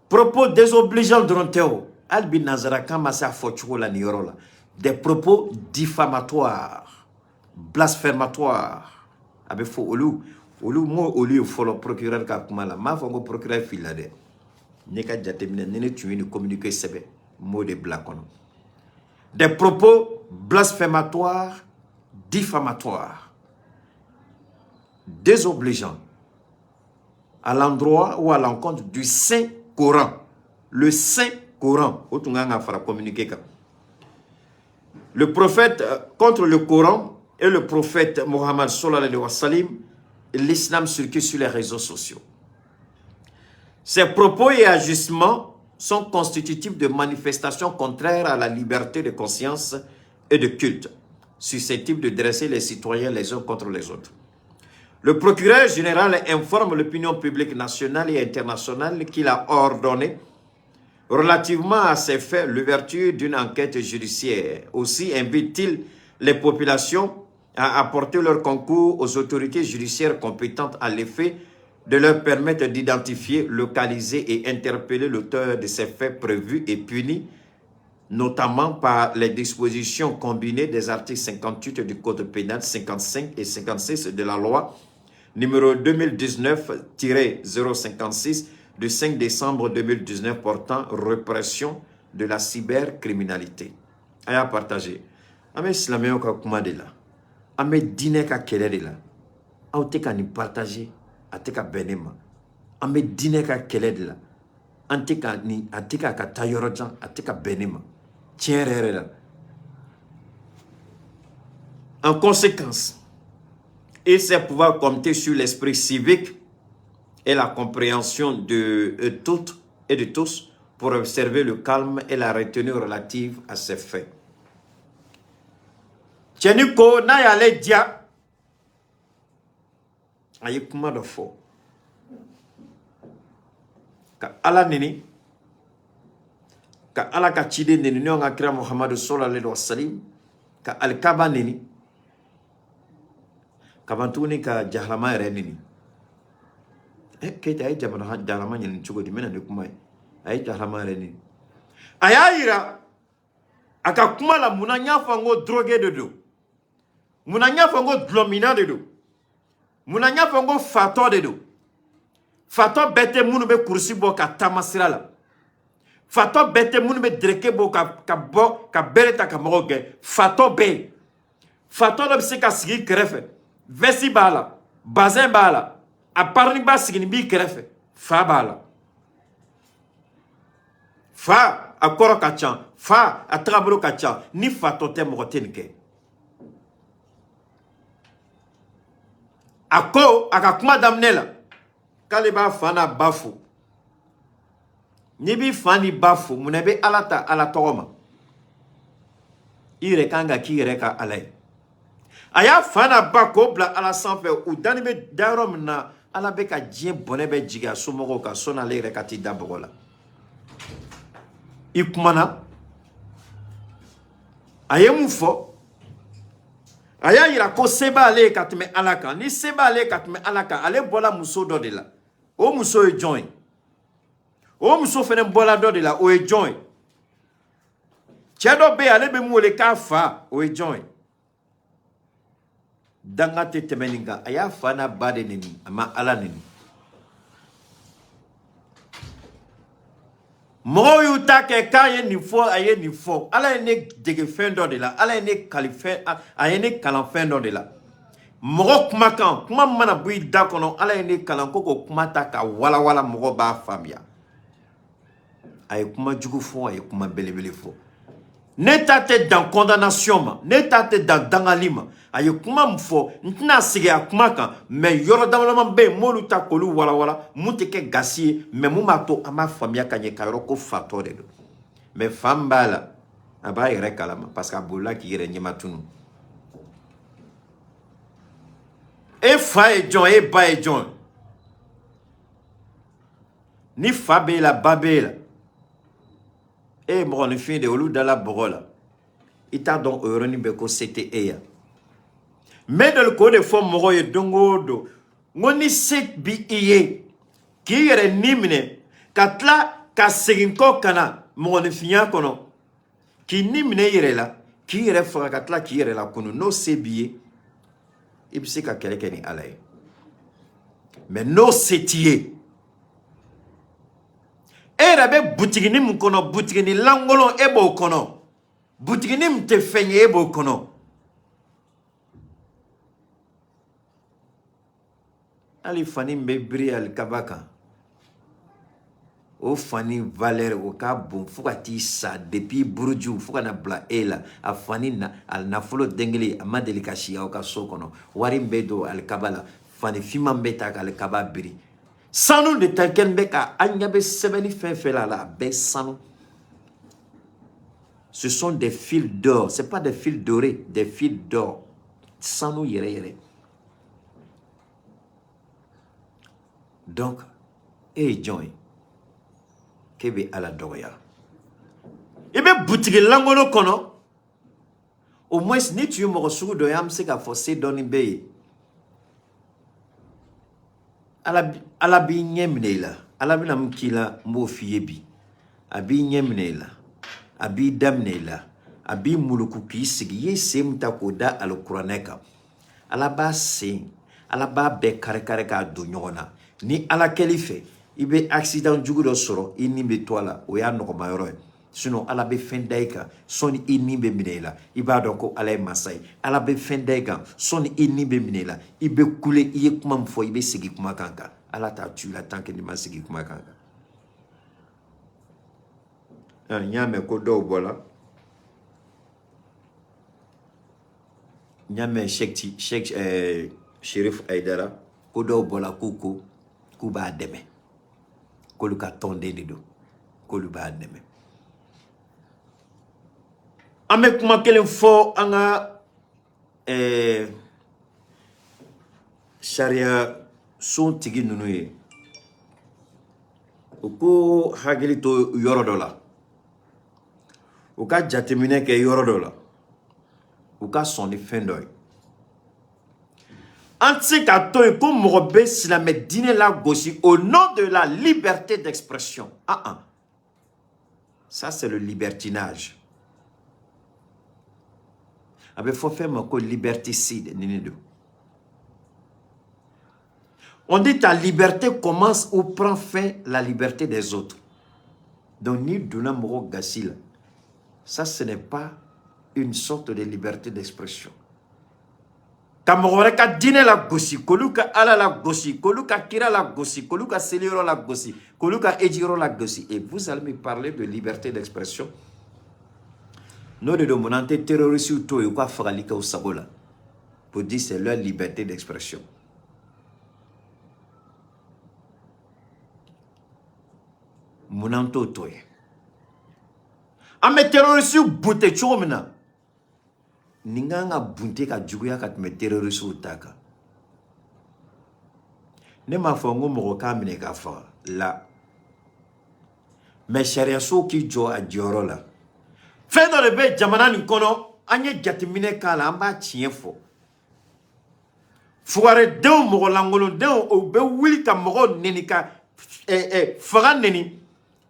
Propos désobligeants dɔrɔn tɛ o. Hali bi nanzarakan ma se a fɔ cogo la nin yɔrɔ la. Des propos diffamatoires, blasphématoires. A bɛ fɔ olu m'o olu ye fɔlɔ procureur ka kuma la. N m'a fɔ ko procureur filila dɛ. Ne ka jateminɛ, ni ne tun ye nin communiqué sɛbɛn, n b'o de bila kɔnɔ. Des propos blasphématoires, diffamatoires, désobligeants à l'endroit ou à l'encontre du Saint Coran. Le Saint Coran. O tun kan ka fara communiqué kan. Le prophète contre le Coran et le prophète Mohammed sallallahu alayhi wa sallam, l'islam circule sur les réseaux sociaux. Ces propos et agissements sont constitutifs de manifestations contraires à la liberté de conscience et de culte, susceptibles de dresser les citoyens les uns contre les autres. Le procureur général informe l'opinion publique nationale et internationale qu'il a ordonné, relativement à ces faits, l'ouverture d'une enquête judiciaire. Aussi invite-t-il les populations à apporter leur concours aux autorités judiciaires compétentes à l'effet de leur permettre d'identifier, localiser et interpeller l'auteur de ces faits prévus et punis, notamment par les dispositions combinées des articles 58 du Code pénal, 55 et 56 de la loi numéro 2019-056 du 5 décembre 2019 portant répression de la cybercriminalité. A y'a partager. An bɛ silamɛyaw ka kuma de la. An bɛ diinɛ ka kɛlɛ de la. Aw tɛ ka nin partager, a tɛ ka bɛn ne ma. An bɛ diinɛ ka kɛlɛ de la. An tɛ ka nin, a tɛ ka taa yɔrɔ jan, a tɛ ka bɛn ne ma. Tiɲɛ yɛrɛ yɛrɛ la. En conséquence, il sait pouvoir compter sur l'esprit civique et la compréhension de toutes et de tous pour observer le calme et la retenue relative à ces faits. Cɛnin ko n'a y'ale diya, a ye kuma dɔ fɔ ka Ala neni, ka Ala ka ciden neni, n'o ka kira Muhamadu sallallahu alaihi wasallam, ka alikaba neni, ka ban tuguni ka jahalama yɛrɛ neni. Keyita, a ye jamana jahalama ɲini cogo di? N bɛna ni kuma ye. A ye jahalama yɛrɛ neni. A y'a yira a ka kuma la, munna n y'a fɔ n ko drogué de don, munna n y'a fɔ n ko dulɔminna de don, munna n y'a fɔ n ko fatɔ de don. Fatɔ bɛɛ tɛ minnu bɛ kurusi bɔ ka taama sira la, fatɔ bɛɛ tɛ minnu bɛ dereke bɔ ka bɔ ka bere ta ka mɔgɔw gɛn. Fatɔ bɛ yen, fatɔ dɔ bɛ se ka sigi kɛrɛfɛ, vɛsi b'a la, bazɛn b'a la, a pariniba siginin b'i kɛrɛfɛ, fa b'a la. Fa a kɔrɔ ka ca, fa a tagabolo ka ca. Ni fatɔ tɛ, mɔgɔ tɛ nin kɛ. A ko a ka kuma daminɛ la k'ale b'a fa n'a ba fo. N'i b'i fa n'i ba fo, munna i bɛ Ala ta Ala tɔgɔ ma? I yɛrɛ kan ka k'i yɛrɛ ka Ala ye. A y'a fa n'a ba k'o bila Ala sanfɛ. U dani bɛ da yɔrɔ min na, Ala bɛ ka diɲɛ bɔnɛ bɛɛ jigin a somɔgɔw kan sɔnni ale yɛrɛ ka t'i da bɔgɔ la. I kumana, a ye mun fɔ? A y'a yira ko se b'ale ye ka tɛmɛ Ala kan. Ni se b'ale ye ka tɛmɛ Ala kan, ale bɔla muso dɔ de la. O muso ye jɔn ye? O muso fɛnɛ bɔla dɔ de la, o ye jɔn ye? Cɛ dɔ bɛ yen, ale bɛ mun wele k'a fa, o ye jɔn ye? Danga tɛ tɛmɛ nin kan. A y'a fa n'a ba de neni, a ma Ala neni. Mɔgɔw y'u ta kɛ k'a ye nin fɔ, a ye nin fɔ. Ala ye ne dege fɛn dɔ de la, Ala ye ne kali fɛn, a ye ne kalan fɛn dɔ de la. Mɔgɔ kumakan, kuma mana bɔ i da kɔnɔ, Ala ye ne kalan ko k'o kuma ta ka walawala, mɔgɔ b'a faamuya. A ye kuma jugu fɔ, a ye kuma belebele fɔ. Ne ta tɛ dan condamnation ma, ne ta tɛ dan dangali ma. A ye kuma min fɔ, n tɛna sigi a kuma kan, mais yɔrɔ dama dama bɛ yen, n b'olu ta k'olu walawala, mun tɛ kɛ gasi ye, mais mun b'a to an b'a faamuya ka ɲɛ k'a yɔrɔ ko fatɔ de don. Mais fa min b'a la, a b'a yɛrɛ kalama, parce que a bolila k'i yɛrɛ ɲɛmatunu. E fa ye jɔn, e ba ye jɔn? Ni fa b'e la, ba b'e la, e ye mɔgɔninfin de ye, olu dala bɔgɔ la, i t'a dɔn o yɔrɔnin bɛɛ ko se tɛ e ya. N bɛ deli k'o de fɔ mɔgɔw ye don o don, n ko ni se bi i ye k'i yɛrɛ ni minɛ ka tila ka segin kɔ ka na mɔgɔninfinya kɔnɔ, k'i ni minɛ i yɛrɛ la, k'i yɛrɛ faga ka tila k'i yɛrɛ lakunu, n'o se b'i ye, i bɛ se ka kɛlɛ kɛ ni Ala ye. Mais n'o se t'i ye, e yɛrɛ bɛ butiginin min kɔnɔ, butiginin lankolon, e b'o kɔnɔ, butiginin min tɛ fɛn ye, e b'o kɔnɔ. Hali fani min bɛ biri alikaba kan, o fani valeur o ka bon fo ka t'i sa, depuis buruju fo ka na bila e la. A fani na, a nafolo den kelen, a ma deli ka si aw ka so kɔnɔ. Wari min bɛ don alikaba la, fani finman bɛ ta ka alikaba biri, sanu de ta kɛlen bɛ ka an ɲɛ bɛ sɛbɛnni fɛn fɛn la, a bɛɛ sanu. Ce sont des fils d'or, c'est pas des fils dorés, des fils d'or. Sanu yɛrɛ yɛrɛ. Donc, e ye jɔn ye k'e bɛ Ala dɔgɔya? I bɛ butigi lankolon kɔnɔ, au moins ni tun ye mɔgɔ sugu dɔ ye, an bɛ se k'a fɔ se dɔɔni bɛ yen. Ala b'i ɲɛ minɛ i la. Ala bɛna mun k'i la, n b'o f'i ye bi. A b'i ɲɛ minɛ i la, a b'i da minɛ i la, a b'i muluku k'i sigi. I ye sen min ta k'o da alikuranɛ kan, Ala b'a sen, Ala b'a bɛɛ kari-kari k'a don ɲɔgɔn na. Ni Ala kɛli fɛ, i bɛ accident jugu dɔ sɔrɔ, i ni bɛ to a la, o y'a nɔgɔma yɔrɔ ye. Sinon Ala bɛ fɛn da i kan sɔnni i ni bɛ minɛ i la, i b'a dɔn ko Ala ye masa ye. Ala bɛ fɛn da i kan sɔnni i ni bɛ minɛ i la, i bɛ kule, i ye kuma min fɔ, i bɛ segin kumakan kan. Ala t'a tu i la tant que n'i ma segin kumakan kan. N y'a mɛn ko dɔw bɔra, n y'a mɛn Cheikh Cheikh Chérif Aïdara ko dɔw bɔra k'u ko k'u b'a dɛmɛ, k'olu ka tɔnden de don, k'olu b'a dɛmɛ. An bɛ kuma kelen fɔ an ka sariya sun tigi ninnu ye, u ko hakili to yɔrɔ dɔ la, u ka jateminɛ kɛ yɔrɔ dɔ la, u ka sɔn ni fɛn dɔ ye. An tɛ se k'a to yen ko mɔgɔ bɛ silamɛ diinɛ lagosi au nom de la liberté d'expression. Ah ah, Ça, c'est le libertinage. A bɛ fɔ fɛn ma ko liberticide. Nin de don. On dit: ta liberté commence où prend fin la liberté des autres. Donc n'i donna mɔgɔ gasi la, ça, ce n'est pas une sorte de liberté d'expression. Ka mɔgɔ wɛrɛ ka diinɛ la gosi, k'olu ka Ala la gosi, k'olu ka kira la gosi, k'olu ka seliyɔrɔ la gosi, k'olu ka ejiyɔrɔ la gosi, et vous allez me parler de liberté d'expression? N'o de don, mun an tɛ terroristes to yen u ka fagali kɛ u sago la pour dire c'est leur liberté d'expression? Mun an t'o to yen? An bɛ terroristes bunte cogo min na, nin kan ka bunte ka juguya ka tɛmɛ terroristes ta kan. Ne m'a fɔ n ko mɔgɔ k'a minɛ k'a faga la, mais sariyaso k'i jɔ a jɔyɔrɔ la. Fɛn dɔ de bɛ jamana nin kɔnɔ, an ye jateminɛ k'a la, an b'a tiɲɛ fɔ. Fugaredenw, mɔgɔ lankolondenw, o bɛ wuli ka mɔgɔw neni, ka faga neni.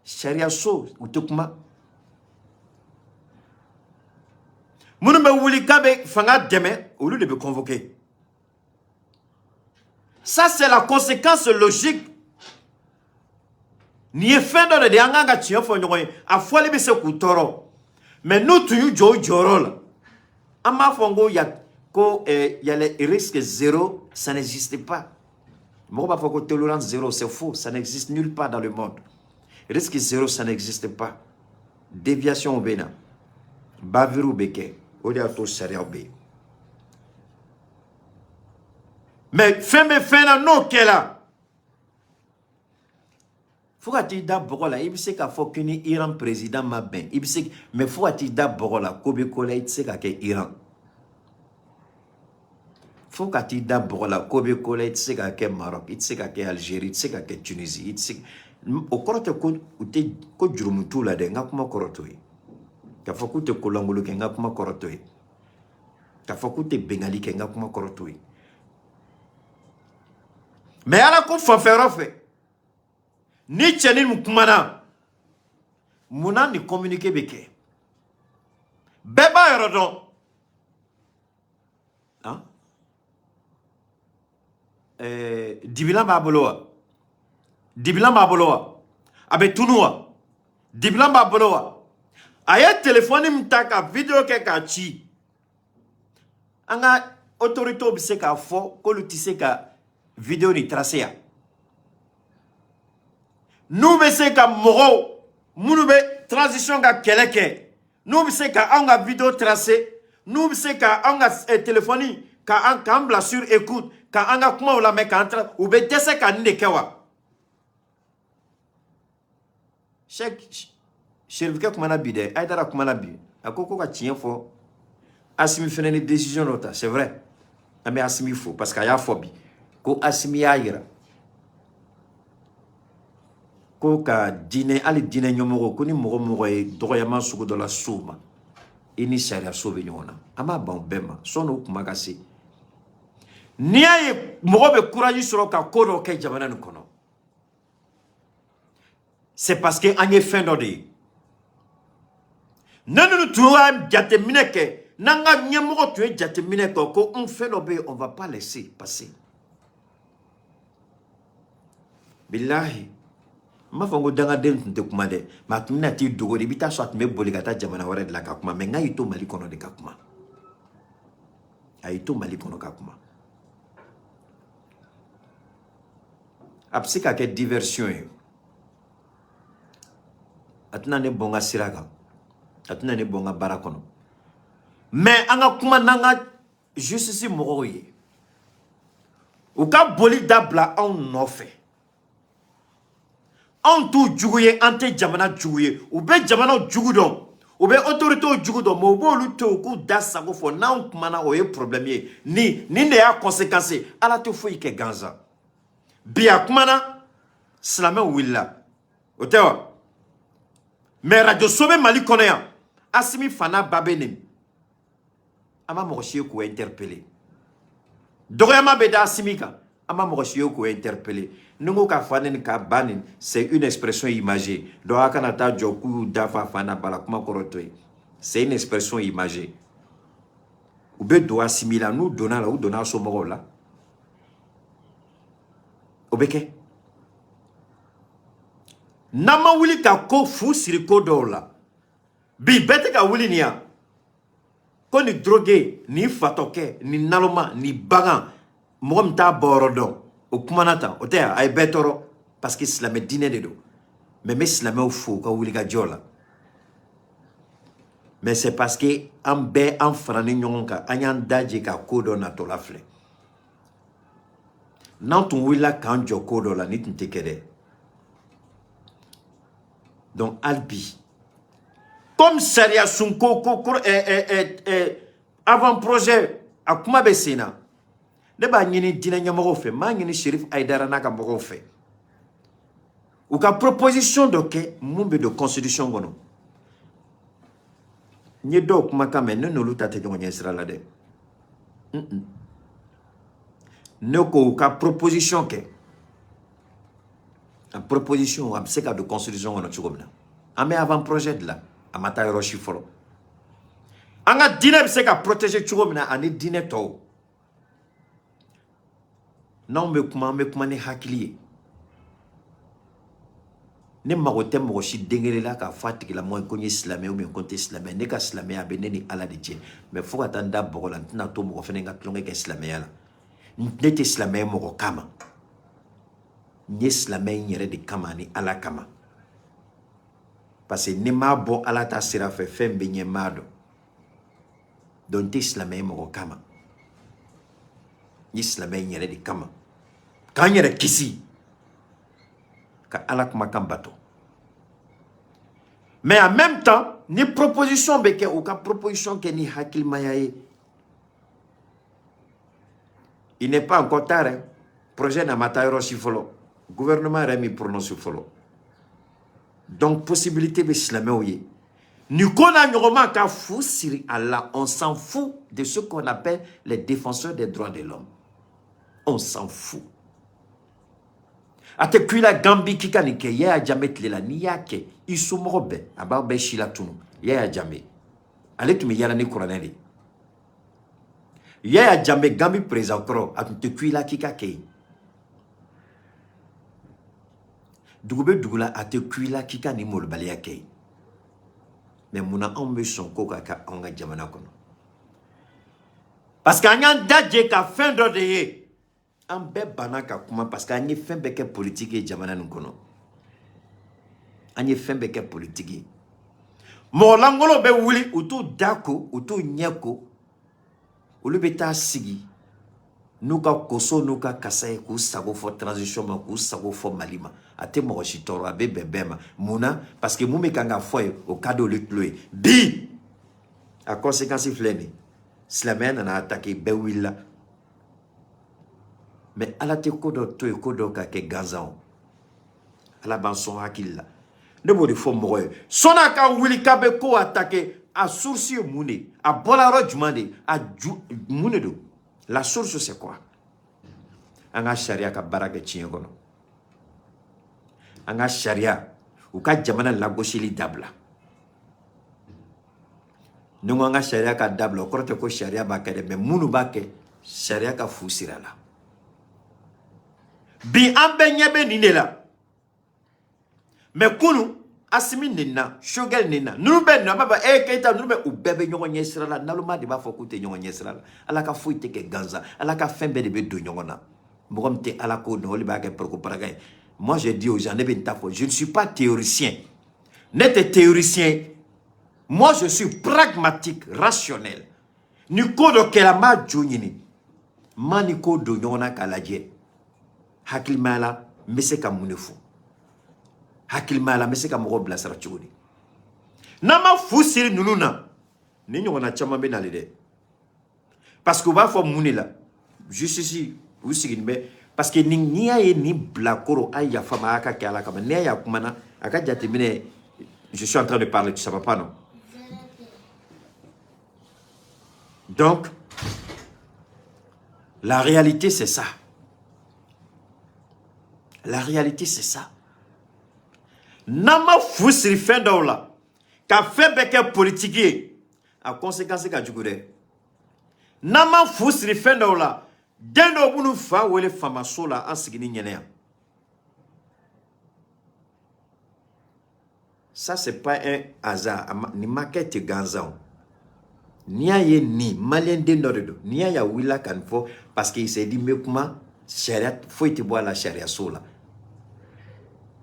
Sariyaso, u tɛ kuma. Minnu bɛ wuli k'a bɛ fanga dɛmɛ, olu de bɛ convoquer. Ça, c'est la conséquence logique. Nin ye fɛn dɔ de ye, an kan ka tiɲɛ fɔ ɲɔgɔn ye. A fɔli bɛ se k'u tɔɔrɔ, mais n'u tun y'u jɔ u jɔyɔrɔ la, an b'a fɔ n ko ya ko y a les risques zéro, ça n'existe pas. Mɔgɔ b'a fɔ ko tolérance zéro, c'est faux, ça n'existe nulle part dans le monde. Risque zéro, ça n'existe pas. Déviation bɛ na, bavure bɛ kɛ, o de y'a to sariyaw bɛ yen. Mais fɛn bɛ fɛn na, n'o kɛra fo ka t'i da bɔgɔ la, i bɛ se k'a fɔ k'i ni Iran président ma bɛn, i bɛ se, mais fo ka t'i da bɔgɔ la, ko bɛ ko la, i tɛ se ka kɛ Iran. Fo ka t'i da bɔgɔ la, ko bɛ ko la, i tɛ se ka kɛ Maroc, i tɛ se ka kɛ Algérie, i tɛ se ka kɛ Tunisie, i tɛ se. O kɔrɔ tɛ ko u tɛ ko jurumu t'u la dɛ. N ka kuma kɔrɔ t'o ye k'a fɔ k'u tɛ kolankolon kɛ. N ka kuma kɔrɔ t'o ye k'a fɔ k'u tɛ bengali kɛ. N ka kuma kɔrɔ t'o ye. Mais Ala ko fanfɛyɔrɔ fɛ, ni cɛnin min kumana, munna nin communiqué bɛ kɛ? Bɛɛ b'a yɔrɔ dɔn. Han, dibilan b'a bolo wa? Dibilan b'a bolo wa? A bɛ tunu wa? Dibilan b'a bolo wa? A ye telefɔni min ta ka vidéo kɛ k'a ci, an ka autorités bɛ se k'a fɔ k'olu tɛ se ka vidéo nin tracer yan? N'u bɛ se ka mɔgɔw minnu bɛ transition ka kɛlɛ kɛ, n'u bɛ se ka anw ka vidéo tracer, n'u bɛ se ka anw ka telefɔni ka an k'an bila sur écoute, ka an ka kumaw lamɛn k'an tra, u bɛ dɛsɛ ka nin de kɛ wa? Cheikh Cherifkɛ kumana bi dɛ, Hayidara kumana bi, a ko ko ka tiɲɛ fɔ. Asimi fɛnɛ ni décision dɔ ta, c'est vrai, an bɛ Asimi fo parce que a y'a fɔ bi ko Asimi y'a yira ko ka diinɛ, hali diinɛ ɲɛmɔgɔ, ko ni mɔgɔ mɔgɔ ye dɔgɔyama sugu dɔ la s'o ma, i ni sariya so bɛ ɲɔgɔn na. An b'a ban o bɛɛ ma sɔnni o kuma ka se. N'i y'a ye mɔgɔ bɛ courage sɔrɔ ka ko dɔ kɛ jamana nin kɔnɔ, c'est parce que an ye fɛn dɔ de ye. Ne ninnu tun y'a jateminɛ kɛ, n'an ka ɲɛmɔgɔ tun ye jateminɛ kɛ ko n fɛn dɔ bɛ yen, on va pas laisser passer. Bilahi, n b'a fɔ ko dangaden tun tɛ kuma dɛ, mais a tun bɛna t'i dogo de. I bɛ taa sɔrɔ a tun bɛ boli ka taa jamana wɛrɛ de la ka kuma, mais n'a y'i to Mali kɔnɔ de ka kuma, a y'i to Mali kɔnɔ ka kuma. A bɛ se ka kɛ diversion ye, a tɛna ne bɔ n ka sira kan, a tɛna ne bɔ n ka baara kɔnɔ, mais an ka kuma n'an ka justice mɔgɔw ye, u ka boli dabila anw nɔfɛ. Anw t'u jugu ye, an tɛ jamana jugu ye. U bɛ jamana jugu dɔn, u bɛ autorités jugu dɔn, mais u b'olu to yen, u k'u da sago fɔ. N'anw kumana, o ye problème ye. Ni nin de y'a conséquence ye. Ala tɛ foyi kɛ gansan. Bi a kumana, silamɛw wulila, o tɛ wa? Mais radio so bɛ Mali kɔnɔ yan, Asimi fa n'a ba bɛ nin, an ma mɔgɔ si ye k'o interpeller. Dɔgɔyama bɛ da Asimi kan, an An ma mɔgɔ si ye k'o interpeller. Ni n ko ka fa neni, ka ba neni, c'est une expression imagée. Donc a kana taa jɔ k'u y'u da fa fa n'a ba la, kuma kɔrɔ to yen. C'est une expression imagée. U bɛ don Asimi la, n'u donna la, u donna a somɔgɔw la. O bɛ kɛ n'an ma wuli ka ko fu siri ko dɔw la. Bi bɛɛ tɛ ka wuli nin yan ko ni drogué, ni fatɔkɛ, ni naloma, ni bagan, mɔgɔ min t'a bɔyɔrɔ dɔn, o kumana tan. O tɛ yan, a ye bɛɛ tɔɔrɔ parce que silamɛ diinɛ de don. Mais n bɛ silamɛw fo u ka wulikajɔ la. Mais c'est parce que an bɛɛ an farani ɲɔgɔn kan, an y'an daje ka ko dɔ natɔla filɛ. N'an tun wulila k'an jɔ ko dɔ la, ni tun tɛ kɛ dɛ. Donc hali bi, comme sariya sun ko avant projet, a kuma bɛ sen na, ne b'a ɲini diinɛ ɲɛmɔgɔw fɛ, n b'a ɲini Cherif Haïdara n'a ka mɔgɔw fɛ, u ka proposition dɔ kɛ mun bɛ don constitution kɔnɔ. N ye dɔw kumakan mɛn, ne n'olu ta tɛ ɲɔgɔn ɲɛ sira la dɛ. Ne ko u ka proposition kɛ, a proposition a bɛ se ka don constitution kɔnɔ cogo min na. An bɛ avant projet dilan, a ma taa yɔrɔ si fɔlɔ. An ka diinɛ bɛ se ka protéger cogo min na ani diinɛ tɔw. N'anw bɛ kuma, an bɛ kuma ni hakili ye. Ne mago tɛ mɔgɔ si den kelen la k'a fɔ a tigilamɔgɔ ye ko n ye silamɛ ou bien ko n tɛ silamɛ. Ne ka silamɛya, a bɛ ne ni Ala de cɛ. Mais fo ka taa n da bɔgɔ la, n tɛna to mɔgɔ fana ka tulonkɛ kɛ silamɛya la. Ne tɛ silamɛ ye mɔgɔ kama, n ye silamɛ in yɛrɛ de kama ani Ala kama, parce que ni m'a bɔ Ala ta sira fɛ, fɛn bɛ ɲɛ, n b'a dɔn. Donc n tɛ silamɛ ye mɔgɔ kama, n ye silamɛ in yɛrɛ de kama, k'an yɛrɛ kisi, ka Ala kumakan bato. Mais en même temps, ni proposition bɛ kɛ, u ka proposition kɛ ni hakilimaya ye. Il n'est pas encore tard, hein. Projet n'a ma taa yɔrɔ si fɔlɔ, gouvernement yɛrɛ m'i prononce fɔlɔ. Donc possibilité bɛ silamɛw ye nin ko n'a ɲɔgɔn ka fu siri a la. On s'en fout de ce qu'on appelle les défenseurs des droits de l'homme, on s'en fout. A tɛ ku i la Gambie k'i ka nin kɛ. Yaya Jammeh tile la, n'i y'a kɛ, i somɔgɔ bɛɛ a b'aw bɛɛ si latunu. Yaya Jammeh, ale tun bɛ yala ni kuranɛ de ye. Yaya Jammeh, Gambie président kɔrɔ, a tun tɛ ku i la k'i ka kɛ yen. Dugu bɛ dugu la, a tɛ ku i la k'i ka nin molobaliya kɛ yen. Mais munna anw bɛ sɔn ko ka kɛ anw ka jamana kɔnɔ? Parce que an y'an da jɛ ka fɛn dɔ de ye. An bɛɛ banna ka kuma parce que an ye fɛn bɛɛ kɛ politiki ye jamana nin kɔnɔ. An ye fɛn bɛɛ kɛ politiki ye. Mɔgɔ lankolonw bɛ wuli, u t'u da ko, u t'u ɲɛ ko, olu bɛ taa sigi n'u ka koso n'u ka kasa ye k'u sago fɔ transition ma, k'u sago fɔ Mali ma. A tɛ mɔgɔ si tɔɔrɔ, a bɛ bɛn bɛɛ ma. Mun na? Parce que mun bɛ kan ka fɔ ye, o ka di olu tulo ye. Bi a conséquence filɛ nin ye: silamɛya nana attaquer, bɛɛ wulila. Mais Ala tɛ ko dɔ to yen ko dɔ ka kɛ gansan o. Ala b'an sɔn hakili la. Ne b'o de fɔ mɔgɔ ye: sɔnni a ka wuli k'a bɛ ko attaquer, a source ye mun de ye? A bɔra yɔrɔ jumɛn de? A ju mun de don? La source, c'est quoi? An ka sariya ka baara kɛ tiɲɛ kɔnɔ. An ka sariya, u ka jamana lagosili dabila. Ni ko an ka sariya ka dabila, o kɔrɔ tɛ ko sariya b'a kɛ dɛ. Mais minnu b'a kɛ, sariya ka fu sira la. Bi an bɛɛ ɲɛ bɛ nin de la. Mais kunu, Asimi nina, Choguel nina, ninnu bɛɛ nina, a b'a fɔ e Keyita, ninnu bɛ, u bɛɛ bɛ ɲɔgɔn ɲɛ sira la. Naloma de b'a fɔ k'u tɛ ɲɔgɔn ɲɛ sira la. Ala ka foyi tɛ kɛ gansan. Ala ka fɛn bɛɛ de bɛ don ɲɔgɔn na. Mɔgɔ min tɛ Ala ko dɔn, o de b'a kɛ porokoparaka ye. Moi, j'ai dit aux gens, ne bɛ nin ta fɔ, je ne suis pas théoricien. Ne tɛ théoricien, moi je suis pragmatique, rationnel. Ni ko dɔ kɛra, n b'a jo ɲini, n m'a ni ko don ɲɔgɔn na k'a lajɛ hakilimaya la, n bɛ se ka mun de fɔ hakilimaya la, n bɛ se ka mɔgɔw bilasira cogo di. N'an ma fu siri ninnu na, ni ɲɔgɔnna caman bɛ nali dɛ. Parce que u b'a fɔ mun de la? Justice, u sigilen bɛ. Parce que ni n'i y'a ye nin bilakoro, a ye yafa ma, a ka kɛ Ala kama. N'i y'a ye a kumana, a ka jateminɛ. Je suis en train de parler, tu savais pas, non? Donc la réalité, c'est ça. La réalité, c'est ça. N'an ma fu siri fɛn dɔw la, ka fɛn bɛɛ kɛ politiki ye, a conséquence ka jugu dɛ. N'an ma fu siri fɛn dɔw la, den dɔw b'u fa wele faamaso la, an sigini ɲɛnɛ yan. Ça, c'est pas un hasard. Nin ma kɛ ten gansan o. N'i y'a ye nin maliyɛn den dɔ de don, n'i y'a ye a wulila ka nin fɔ, parce qu'il s'est dit n bɛ kuma, sariya foyi tɛ bɔ a la sariyaso la.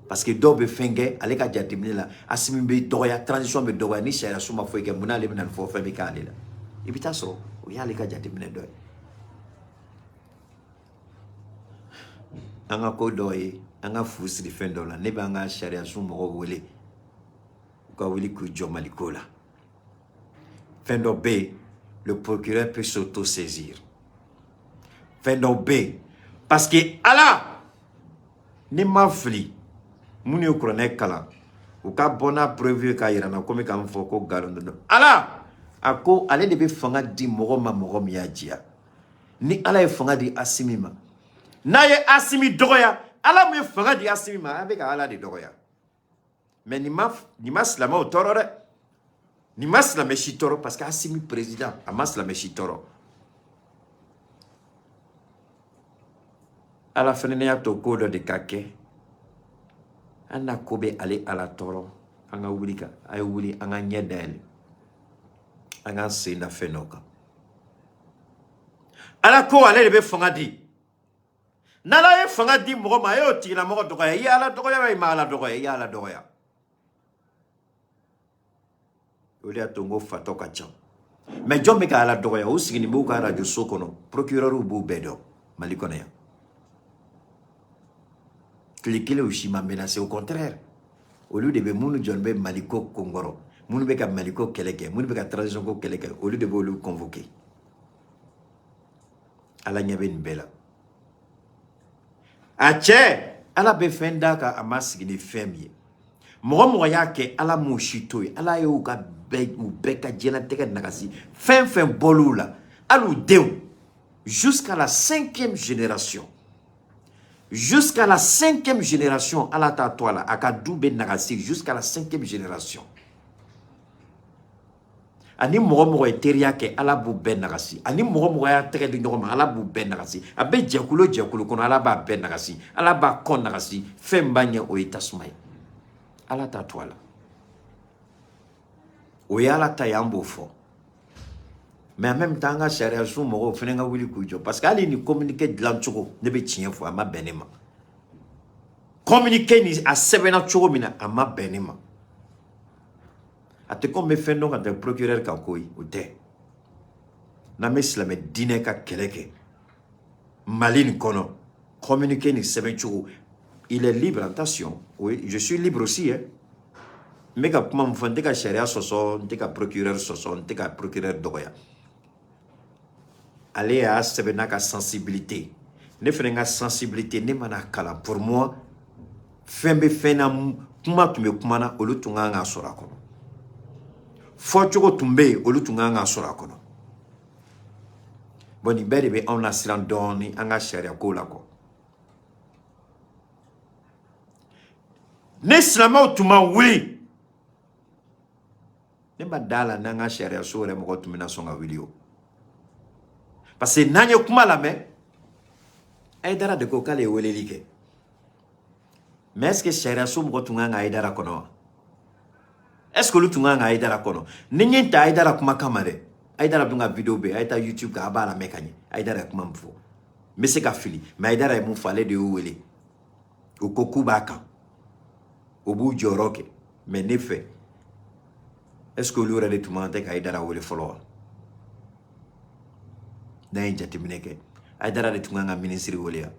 Parce que dɔw bɛ fɛn kɛ, ale ka jateminɛ la, Asimi bɛ dɔgɔya, transition bɛ dɔgɔya, ni sariyaso ma foyi kɛ, mun n'ale bɛna nin fɔ, fɛn bɛ k'ale la. I bɛ taa sɔrɔ o y'ale ka jateminɛ dɔ ye. An ka ko dɔw ye, an ka fu siri fɛn dɔw la. Ne b'an ka sariyaso mɔgɔw wele u ka wuli k'u jɔ Maliko la. Fɛn dɔ bɛ yen, le procureur peut s'auto-saisir. Fɛn dɔ bɛ yen, parce que Ala, ni ma fili, minnu ye kuranɛ kalan, u ka bɔ n'a preuve ye k'a yira n na komi k'an fɔ ko nkalon don. Ala a ko ale de bɛ fanga di mɔgɔ ma, mɔgɔ min y'a diya. Ni Ala ye fanga di Asimi ma, n'a ye Asimi dɔgɔya, Ala min ye fanga di Asimi ma, a bɛ ka Ala de dɔgɔya. Mais nin ma silamɛw tɔɔrɔ dɛ, nin ma silamɛ si tɔɔrɔ, parce que Asimi président, a ma silamɛ si tɔɔrɔ. Ala fana y'a to ko dɔ de ka kɛ, an n'a ko bɛ ale Ala tɔɔrɔ. An ka wuli ka, a ye wuli, an ka ɲɛ dayɛlɛ, an k'an sen da fɛn dɔ kan. Ala ko ale de bɛ fanga di. N'Ala ye fanga di mɔgɔ ma, a y'o tigilamɔgɔ dɔgɔya. I ye Ala dɔgɔya wa i ma Ala dɔgɔya? I ye Ala dɔgɔya. O de y'a to n ko fatɔ ka ca. Mais jɔn bɛ ka Ala dɔgɔya? U sigilen b'u ka arajo so kɔnɔ, procureur b'u bɛɛ dɔn Mali kɔnɔ yan. Tile kelen u si ma menacé, au contraire, olu de bɛ minnu jɔn bɛ Maliko konkɔrɔ, minnu bɛ ka Maliko kɛlɛ kɛ, minnu bɛ ka transition ko kɛlɛ kɛ, olu de b'olu convoqué. Ala ɲɛ bɛ nin bɛɛ la. A cɛ, Ala bɛ fɛn d'a kan, a ma sigi ni fɛn min ye. Mɔgɔ mɔgɔ y'a kɛ, Ala m'u si to yen. Ala y'u ka bɛɛ, u bɛɛ ka diɲɛlatigɛ nagasi. Fɛn fɛn bɔl'u la, hali u denw, jusqu'à la 5e génération, jusqu'à la 5e génération, Ala t'a to a la, a ka du bɛ nagasi jusqu'à la 5e génération. Ani mɔgɔ mɔgɔ ye teriya kɛ, Ala b'u bɛɛ nagasi. Ani mɔgɔ mɔgɔ y'a tɛgɛ di ɲɔgɔn ma, Ala b'u bɛɛ nagasi. A bɛ jɛkulu o jɛkulu kɔnɔ, Ala b'a bɛɛ nagasi, Ala b'a kɔ nagasi. Fɛn min b'a ɲɛ, o ye tasuma ye. Ala t'a to a la. O ye Ala ta ye, an b'o fɔ. Mais en même temps, an ka sariya sun mɔgɔw fana ka wuli k'u jɔ, parce que hali ni communiqué dilan cogo, ne bɛ tiɲɛ fɔ, a ma bɛn ne ma. Communiqué ni a sɛbɛnna cogo min na, a ma bɛn ne ma. A tɛ komi n bɛ fɛn dɔn ka tɛmɛ procureur kan koyi, o tɛ. N'an bɛ silamɛ diinɛ ka kɛlɛ kɛ Mali nin kɔnɔ, communiqué nin sɛbɛn cogo, il est libre, attention, oui, je suis libre aussi, hein. N bɛ ka kuma min fɔ, n tɛ ka sariya sɔsɔ, n tɛ ka procureur sɔsɔ, n tɛ ka procureur dɔgɔya. Ale y'a sɛbɛn n'a ka sensibilité, ne fana ka sensibilité, ne mana kalan, pour moi, fɛn bɛ fɛn na, kuma tun bɛ kuma na, olu tun kan k'a sɔrɔ a kɔnɔ. Fɔcogo tun bɛ yen, olu tun kan k'a sɔrɔ a kɔnɔ. Bon, nin bɛɛ de bɛ anw lasiran dɔɔnin an ka sariya ko la kɔ. Ne silamɛw tun ma wuli, ne ma da la n'an ka sariya so yɛrɛ mɔgɔ tun bɛna sɔn ka wuli o. Parce que n'an ye kuma lamɛn, Hayidara de ko k'ale ye weleli kɛ. Mais est-ce que sariya so mɔgɔ tun kan ka Hayidara kɔnɔ wa? Est-ce que olu tun kan ka Hayidara kɔnɔ? Ni n ye n ta Hayidara kuma kama dɛ, Hayidara dun ka vidéo bɛ yen, a ye taa YouTube kan, a b'a lamɛn ka ɲɛ. Hayidara ye kuma min fɔ, n bɛ se ka fili, mais Hayidara ye mun fɔ, ale de y'u wele. U ko k'u b'a kan, u b'u jɔyɔrɔ kɛ. Mais ne fɛ, est-ce que olu yɛrɛ de tun man tɛ ka Hayidara wele fɔlɔ wa? N'an ye jateminɛ kɛ, Hayidara de tun kan ka ministre wele yan.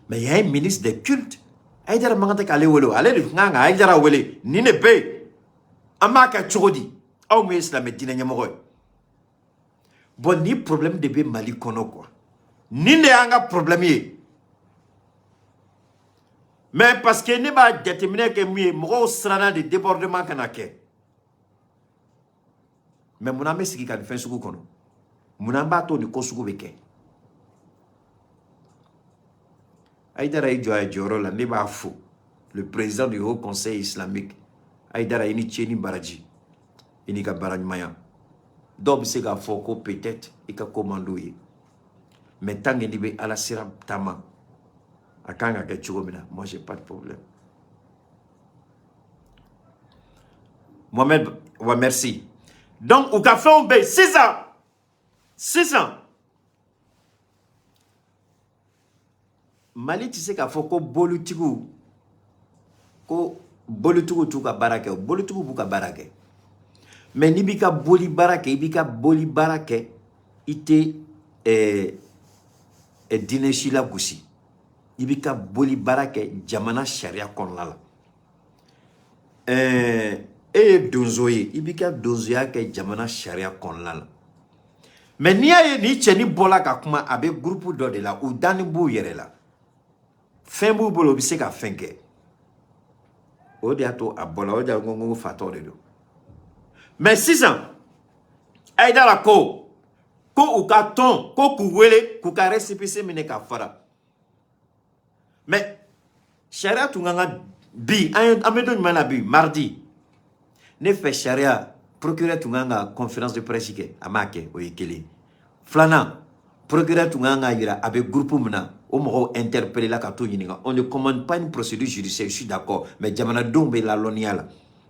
Mais il y a un ministre des cultes, Hayidara man kan tɛ k'ale wele o, ale de tun kan ka Hayidara wele. Nin de bɛ yen, an b'a kɛ cogo di? Aw min ye silamɛ diinɛ ɲɛmɔgɔ ye. Bon, ni problème de bɛ Mali kɔnɔ quoi. Nin de y'an ka problème ye. Mais parce que ne b'a jateminɛ kɛ mun ye, mɔgɔw siranna de débordement kana kɛ. Mais mun an bɛ sigi ka nin fɛn sugu kɔnɔ? Mun an b'a to nin ko sugu bɛ kɛ? Haïdara y'i jɔ a jɔyɔrɔ la, ne b'a fo, le président du Haut Conseil islamique. Haïdara, i ni ce ni baraji, i n'i ka baara ɲumanya. Dɔw bɛ se k'a fɔ ko peut-être i ka ko man d'u ye, mais tant que n'i bɛ Ala sira taama, a kan ka kɛ cogo min na, moi j'ai pas de problème. Mohamed, ouais, merci. Donc u ka fɛnw bɛ yen sisan sisan. Mali tɛ se k'a fɔ ko bolitigiw, ko bolitigiw t'u ka baara kɛ. Bolitigiw b'u ka baara kɛ, mais n'i b'i ka boli baara kɛ, i b'i ka boli baara kɛ, i tɛ diinɛ si lagosi. I b'i ka boli baara kɛ jamana sariya kɔnɔna la. E ye donso ye, i b'i ka donsoya kɛ jamana sariya kɔnɔna la. Mais n'i y'a ye ni cɛnin bɔla ka kuma, a bɛ groupe dɔ de la, u dani b'u yɛrɛ la, fɛn b'u bolo, u bɛ se ka fɛn kɛ. O de y'a to a bɔla, o de y'a ko fatɔ de don. Mais sisan Haïdara ko u ka tɔn ko k'u wele k'u ka récépissé minɛ ka fara. Mais sariya tun kan ka bi, an bɛ don jumɛn na bi, mardi, ne fɛ sariya procureur tun kan ka conférence de presse kɛ, a m'a kɛ, o ye kelen. Filanan, procureur tun kan ka yira a bɛ groupe min na, o mɔgɔw interpellé la ka t'o ɲininka. On ne commande pas une procédure judiciaire, je suis d'accord, mais jamanadenw bɛ lalɔnniya la.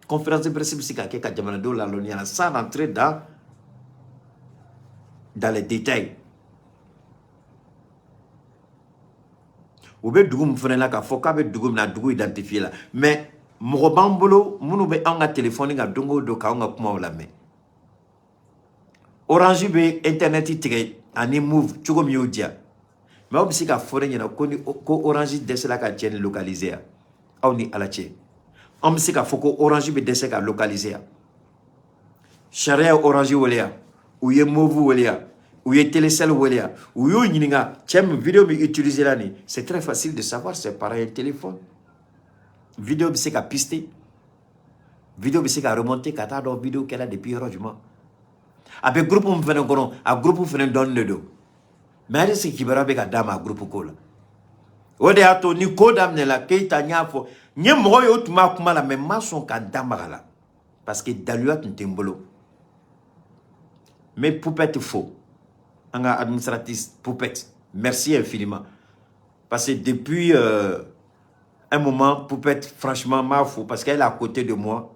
Conférence de presse bɛ se ka kɛ ka jamanadenw lalɔnniya la sans rentrer dans les détails. U bɛ dugu min fana la, k'a fɔ k'a bɛ dugu min na, dugu identifié la, mais mɔgɔ b'an bolo minnu bɛ anw ka téléphone kan don o don k'anw ka kumaw lamɛn. Orange bɛ internet tigɛ ani Moov cogo min y'o diya, mais aw bɛ se ka fɔ ne ɲɛna ko ni ko Orange dɛsɛla ka cɛ ni localiser yan, aw ni Ala cɛ, an bɛ se k'a fɔ ko Orange bɛ dɛsɛ ka localiser yan? Sariya ye Orange wele yan, u ye Moov wele yan, u ye Telecel wele yan, u y'u ɲininka cɛ min vidéo min utiliser la nin, c'est très facile de savoir, c'est par un téléphone. Vidéo bɛ se ka pister, vidéo bɛ se ka remonter ka taa dɔn vidéo kɛra depuis yɔrɔ jumɛn. A bɛ groupe min fana kɔnɔ, a groupe fana dɔnnen de don, mais hali sigi kibaruya bɛ ka d'a ma a groupe ko la. O de y'a to ni ko daminɛla, Keyita, n y'a fɔ n ye mɔgɔ ye, o tun b'a kuma la, mais n ma sɔn ka n da maga la parce que daluya tun tɛ n bolo. N bɛ Poupette fo, an ka administratrice Poupette, merci infiniment, parce que depuis un moment, Poupette, franchement, m'a fo parce qu'elle est à côté de moi,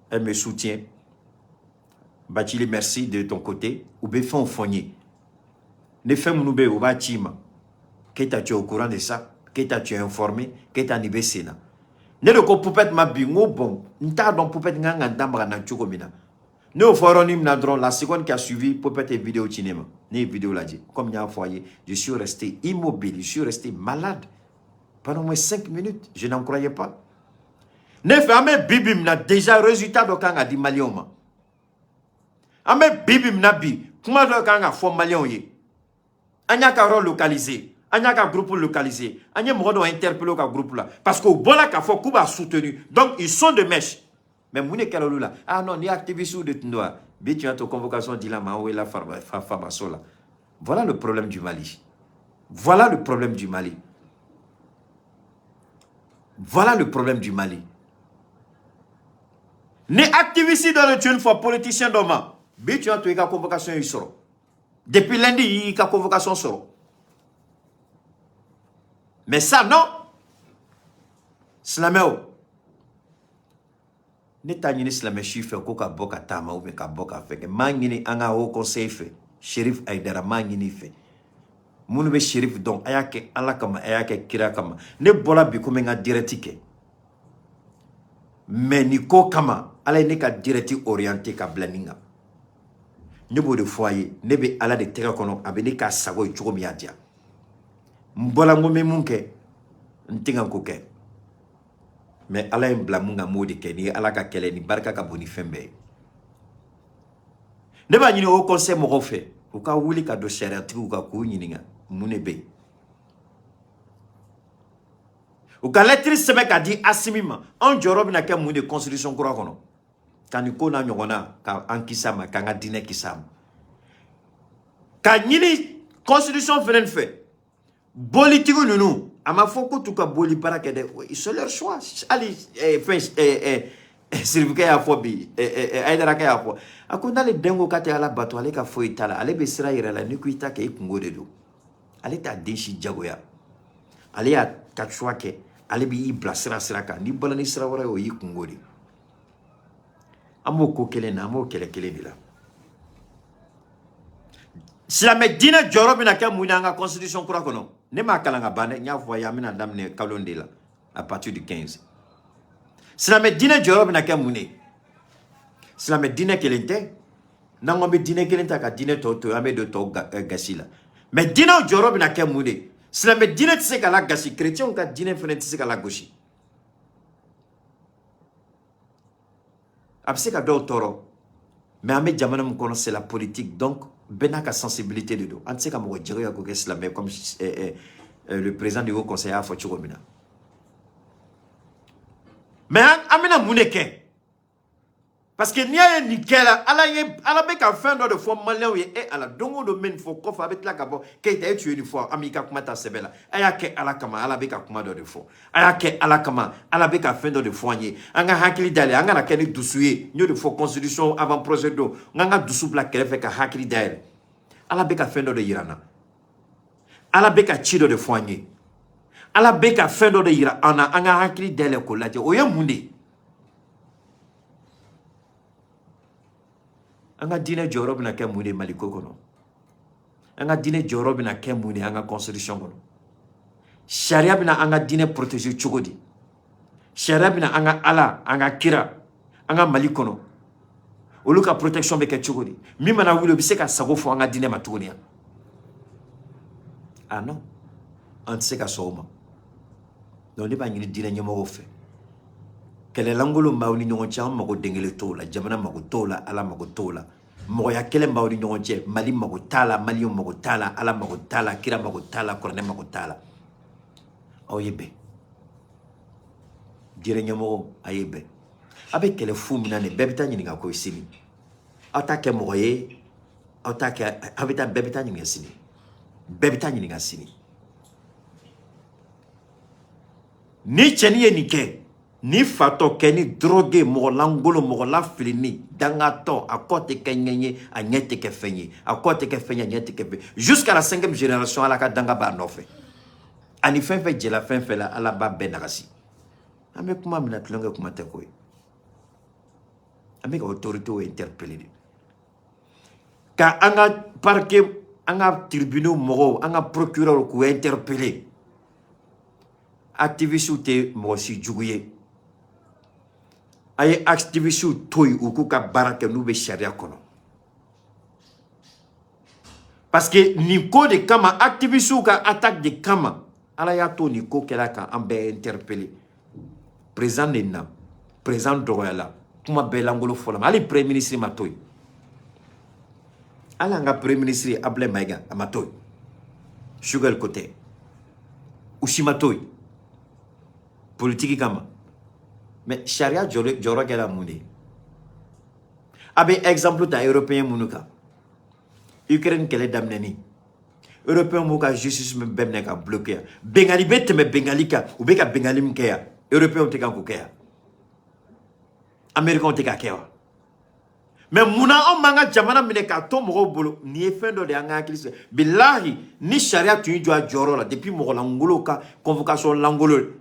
elle me soutient. Bachili, merci de ton côté. U bɛ fɛnw fɔ n ye, ni fɛn minnu bɛ yen, u b'a ci i ma. Keita, tu es au courant de ça? Keita, tu es informé? Keita, nin bɛ sen na. Ne de ko Poupette ma bi, n ko bon, n t'a dɔn Poupette n kan ka n da maga na cogo min na. Ne y'o fɔ yɔrɔnin min na dɔrɔn, la seconde qui a suivi, Poupette ye vidéo ci ne ma. Ne ye vidéo lajɛ, comme n y'a fɔ a ye, je suis resté immobile, je suis resté malade pendant au moins 5 minutes, je n'en croyais pas. Ne fɛ an bɛ bi bi min na, déjà résultat dɔ kan ka di maliyɛnw ma. An bɛ bi bi min na bi, kuma dɔ kan ka fɔ maliyɛnw ye. An y'a ka yɔrɔ localiser, an y'a ka groupe localiser, an ye mɔgɔ dɔw interpeller ka groupe la parce que u bɔra k'a fɔ k'u b'a soutenu, donc ils sont de mèche. Mais mun de kɛra olu la? Ah non, ni activiste de tun don wa, bi tun y'a to convocation dila ma, an wele faamaso la. Voilà le problème du Mali. Voilà le problème du Mali. Voilà le problème du Mali. Ni activiste dɔ de tun fɔ politicien dɔ ma, bi tun y'a to i ka convocation y'i sɔrɔ. Depuis lundi, i y'i ka convocation sɔrɔ. Mais ça, non. Silamɛw, ne t'a ɲini silamɛ si fɛ ko ka bɔ ka taama ou bien ka bɔ ka fɛn kɛ. N m'a ɲini an ka haut conseil fɛ, Chérif Haïdara, n m'a ɲini i fɛ. Minnu bɛ Chérif dɔn, a y'a kɛ Ala kama, a y'a kɛ kira kama. Ne bɔra bi ko n bɛ n ka direct kɛ, mais nin ko kama, Ala ye ne ka direct orienté ka bila nin kan. Ne b'o de fɔ a ye, ne bɛ Ala de tɛgɛ kɔnɔ, a bɛ ne k'a sago ye cogo min y'a diya. N bɔra n ko n bɛ mun kɛ, n tɛ ka ko kɛ, mais Ala ye n bila mun kan, n b'o de kɛ. Ni ye Ala ka kɛlɛ, ni barika ka bon ni fɛn bɛɛ ye. Ne b'a ɲini haut conseil mɔgɔw fɛ, u ka wuli ka don sariyatigiw kan k'u ɲininka mun de bɛ yen. U ka lɛtiri sɛbɛn k'a di Asimi ma, anw jɔyɔrɔ bɛna kɛ mun de constitution kura kɔnɔ, ka nin ko n'a ɲɔgɔnna, ka an kisi a ma, k'an ka diinɛ kisi a ma. Ka ɲini constitution fɛnɛ fɛ, bolitigiw ninnu A ma fɔ ko t'u ka boli baara kɛ dɛ, c'est leur choix. Hali fɛn Sirifukɛ y'a fɔ bi, Ayidarakɛ y'a fɔ, a ko n'ale den ko k'a tɛ Ala bato, ale ka foyi t'a la, ale bɛ sira yɛrɛ la. N'i ko i ta kɛ, i kungo de don. Ale t'a den si jagoya, ale y'a ka choix kɛ, ale b'i bila sira sira kan. N'i bɔra ni sira wɛrɛ ye, o y'i kungo de. An b'o ko kelen na, an b'o kɛlɛ kelen de la. Silamɛ diinɛ jɔyɔrɔ bɛna kɛ mun ye an ka constitution kura kɔnɔ? Ne m'a kalan ka ban dɛ, n y'a fɔ a ye, an bɛna daminɛ kalo de la, à partir du 15. Silamɛ diinɛ jɔyɔrɔ bɛna kɛ mun de? Silamɛ diinɛ kelen tɛ. N'an ko an bɛ diinɛ kelen ta ka diinɛ tɔw to yen, an bɛ don tɔw gasi la. Mais diinɛw jɔyɔrɔ bɛna kɛ mun de? Silamɛ diinɛ tɛ se ka lagasi, chrétienw ka diinɛ fana tɛ se ka lagosi. A bɛ se ka dɔw tɔɔrɔ, mais an bɛ jamana min kɔnɔ, c'est la politique, donc bɛɛ n'a ka sensibilité de don. An tɛ se ka mɔgɔ jagoya k'o kɛ silamɛ, comme le président du haut conseil y'a fɔ cogo min na. Mais an bɛna mun de kɛ? Parce que n'i y'a ye nin kɛra, Ala ye, Ala bɛ ka fɛn dɔ de fɔ maliyɛnw ye. E Ala, don o don n bɛ nin fɔ, kɔfɛ a bɛ tila ka bɔ Keyita, e tun ye nin fɔ, an b'i ka kuma ta sɛbɛ la. A y'a kɛ Ala kama, Ala bɛ ka kuma dɔ de fɔ. A y'a kɛ Ala kama, Ala bɛ ka fɛn dɔ de fɔ an ye. An ka hakili dayɛlɛ, an kana kɛ ni dusu ye. N y'o de fɔ constitution avant projet don, n k'an ka dusu bila kɛrɛfɛ ka hakili dayɛlɛ. Ala bɛ ka fɛn dɔ de yira an na, Ala bɛ ka ci dɔ de fɔ an ye, Ala bɛ ka fɛn dɔ de yira an na. An ka hakili dayɛlɛ k'o lajɛ, o ye mun de ye? An ka diinɛ jɔyɔrɔ bɛna kɛ mun de ye Mali ko kɔnɔ? An ka diinɛ jɔyɔrɔ bɛna kɛ mun de ye an ka constitution kɔnɔ? Sariya bɛna an ka diinɛ protéger cogo di? Sariya bɛna an ka Ala, an ka kira, an ka Mali kɔnɔ, olu ka protection bɛ kɛ cogo di? Min mana wuli, o bɛ se ka sago fɔ an ka diinɛ ma tuguni? Ah non, an tɛ se ka sɔn o ma. Donc ne b'a ɲini diinɛ ɲɛmɔgɔw fɛ, kɛlɛlankolon b'aw ni ɲɔgɔn cɛ, an mago den kelen t'o la, jamana mago t'o la, Ala mago t'o la. Mɔgɔya kɛlɛ b'aw ni ɲɔgɔn cɛ, Mali mago t'a la, maliyɛnw mago t'a la, Ala mago t'a la, kira mago t'a la, kuranɛ mago t'a la. Aw ye bɛn, diinɛ ɲɛmɔgɔw, a ye bɛn. A bɛ kɛlɛ fu min na nin, bɛɛ bɛ taa ɲininka ko sini. Aw t'a kɛ mɔgɔ ye, aw t'a kɛ, aw bɛ taa, bɛɛ bɛ taa ɲininka sini, bɛɛ bɛ taa ɲininka sini. Ni cɛnin ye nin kɛ, ni fatɔ kɛ, ni drogue, mɔgɔ lankolon, mɔgɔ lafilini, dangatɔ, a kɔ tɛ kɛ ɲɛ ye, a ɲɛ tɛ kɛ fɛn ye, a kɔ tɛ kɛ fɛn ye, a ɲɛ tɛ kɛ fɛn ye, jusqu'à la 5e génération. Ala ka danga b'a nɔfɛ, ani fɛn fɛn jɛla fɛn fɛn la, Ala b'a bɛɛ nagasi. An bɛ kuma min na, tulonkɛ kuma tɛ ko ye. An bɛ ka autorités interpeller de, ka an ka parquet, an ka tribunaux mɔgɔw, an ka procureur k'u interpeller. Activistes tɛ mɔgɔ si jugu ye. A ye activistes to yen, u k'u ka baara kɛ n'u bɛ sariya kɔnɔ, parce que nin ko de kama, activistes ka attaque de kama, Ala y'a to nin ko kɛra kan an bɛɛ interpeller. Président de na, président dɔgɔyala, kuma bɛɛ lankolon fɔlɔ ma, hali premier ministre ma to yen. Hali an ka premier ministre Abdoulaye Maïga, a ma to yen. Choguel ko tɛ, u si ma to yen politiki kama. Mais sariya jɔyɔrɔ kɛra mun de ye? A bɛ exemple ta européen minnu kan, Ukraine kɛlɛ daminɛni, européen b'u ka justice min bɛɛ minɛ ka bloquer yan. Bengali bɛ tɛmɛ bengali kan, u bɛ ka bengali min kɛ yan, européen tɛ kan k'o kɛ yan, américain tɛ ka kɛ wa? Mais munna anw b'an ka jamana minɛ k'a to mɔgɔw bolo? Nin ye fɛn dɔ de ye, an ka hakili sigi. Bilahi, ni sariya tun y'i jɔ a jɔyɔrɔ la depuis mɔgɔ lankolon ka convocation lankolon,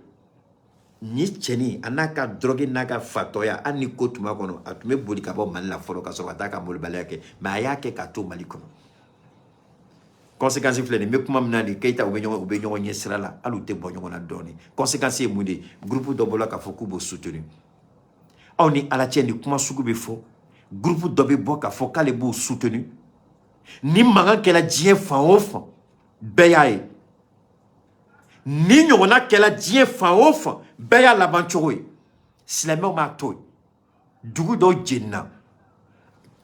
ni cɛnin a n'a ka drogue n'a ka fatɔya, hali ni ko tun b'a kɔnɔ, a tun bɛ boli ka bɔ Mali la fɔlɔ ka sɔrɔ ka taa ka molobaliya kɛ. Mais a y'a kɛ k'a to Mali kɔnɔ. Conséquence filɛ nin, n bɛ kuma min na nin, Keyita, u bɛ ɲɔgɔn ɲɛ sira la, hali u tɛ bɔ ɲɔgɔn na dɔɔnin. Conséquence ye mun de ye? Groupe dɔ bɔra k'a fɔ k'u b'o soutenir. Aw ni Ala cɛ, nin kuma sugu bɛ fɔ, groupe dɔ bɛ bɔ k'a fɔ k'ale b'o soutenir. Ni mankan kɛra diɲɛ fan o fan, bɛɛ y'a ye. Ni ɲɔgɔnna kɛra diɲɛ fan o fan, bɛɛ y'a laban cogo ye. Silamɛw m'a to yen, dugu dɔw jenina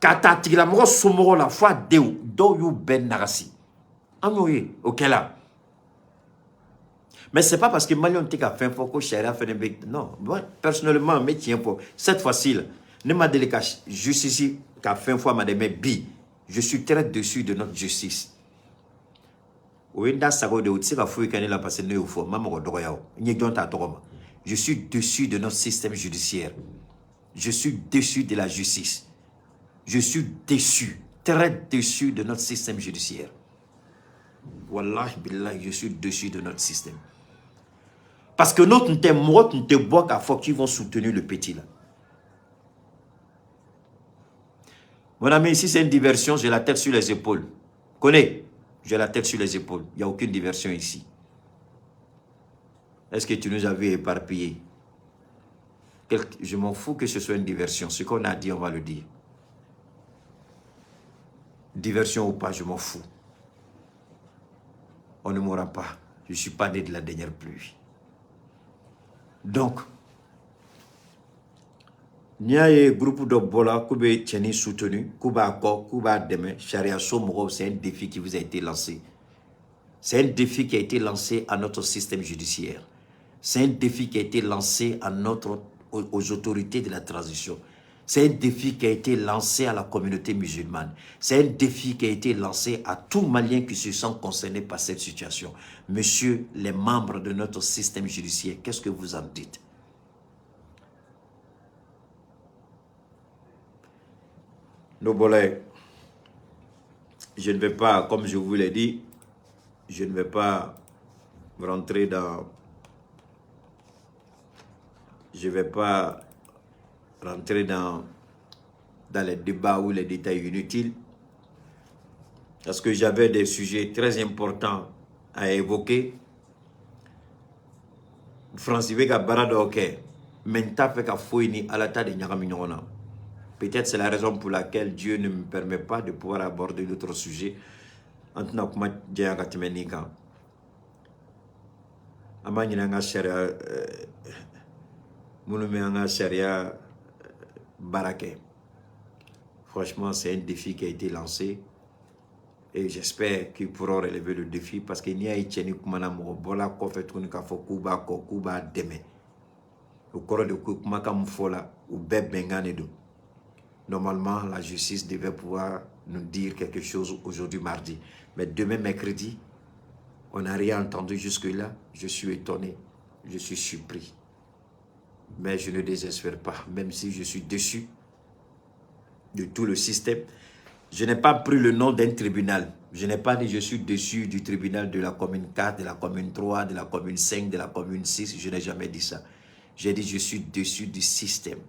ka taa tigilamɔgɔ somɔgɔw la fo a denw, dɔw y'u bɛɛ nagasi. An y'o ye, o kɛla. Mais c'est pas parce que maliyɛnw tɛ ka fɛn fɔ ko sariya fɛnɛ bɛ. Non, moi personnellement, n bɛ tiɲɛ fɔ. Cette fois-ci là, ne ma deli ka justice ka fɛn fɔ a ma dɛ, mais bi, je suis très déçu de notre justice. O ye n da sago de ye, u tɛ se ka foyi kɛ ne la parce que ne y'o fɔ, n ma mɔgɔ dɔgɔya o, n ye jɔn ta tɔgɔ ma. Je suis déçu de notre système judiciaire. Je suis déçu de la justice. Je suis déçu, très déçu de notre système judiciaire. Wallahi billahi, je suis déçu de notre système. Parce que notre tun tɛ mɔgɔ tun tɛ bɔ k'a fɔ qu'ils vont soutenir le petit là. Mon ami, ici c'est une diversion, j'ai la tête sur les épaules. Connais, j'ai la tête sur les épaules. Il n'y a aucune diversion ici. Est-ce que tu nous as vu éparpillés? Je m'en fous que ce soit une diversion. Ce qu'on a dit, on va le dire. Diversion ou pas, je m'en fous. On ne mourra pas. Je ne suis pas né de la dernière pluie. Donc, n'i y'a ye groupe dɔ bɔra k'u bɛ cɛnin soutenu, k'u b'a kɔ, k'u b'a dɛmɛ, sariya so mɔgɔw, c'est un défi qui vous a été lancé. C'est un défi qui a été lancé à notre système judiciaire. C'est un défi qui a été lancé à aux autorités de la transition. C'est un défi qui a été lancé à la communauté musulmane. C'est un défi qui a été lancé à tout Malien qui se sent concerné par cette situation. Monsieur, les membres de notre système judiciaire, qu'est-ce que vous en dites? Nos bolets, je ne vais pas, comme je vous l'ai dit, je ne vais pas rentrer dans... Je ne vais pas rentrer dans les débats ou les détails inutiles, parce que j'avais des sujets très importants à évoquer. France bɛ ka baara dɔw kɛ, mais n t'a fɛ ka foyi ni Ala ta de ɲagami ɲɔgɔn na. Peut-être c'est la raison pour laquelle Dieu ne me permet pas de pouvoir aborder d'autres sujets. An tɛna kuma janya ka tɛmɛ nin kan. An b'a ɲini an ka sariya minnu bɛ an ka sariya baara kɛ. Franchement, c'est un défi qui a été lancé et j'espère qu'ils pourront relever le défi, parce que n'i y'a ye cɛnin kumana, mɔgɔ bɔla kɔfɛ tuguni k'a fɔ k'u b'a kɔ, k'u b'a dɛmɛ, o kɔrɔ de ko kumakan min fɔla, u bɛɛ bɛnkan de don. Normalement, la justice devait pouvoir nous dire quelque chose aujourd'hui mardi. Mais demain mercredi, on n'a rien entendu jusque-là. Je suis étonné, je suis surpris. Mais je ne désespère pas, même si je suis déçu de tout le système. Je n'ai pas pris le nom d'un tribunal. Je n'ai pas dit je suis déçu du tribunal de la commune 4, de la commune 3, de la commune 5, de la commune 6. Je n'ai jamais dit ça. J'ai dit je suis déçu du système.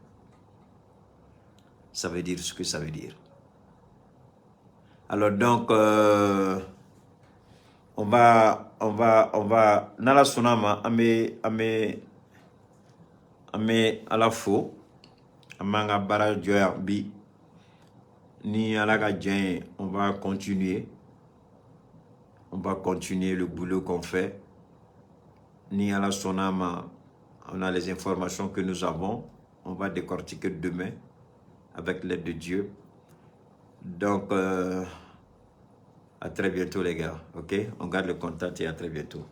Ça veut dire ce que ça veut dire. Alors donc, on va, n'ala sɔnna ma, an bɛ Ala fo, an b'an ka baara jɔ yan bi. Ni Ala ka jɛn ye, on va continuer. On va continuer le boulot qu'on fait. Ni Ala sɔnna ma, on a les informations que nous avons. On va décortiquer demain avec l'aide de Dieu. Donc, à très bientôt les gars, ok? On garde le contact et à très bientôt.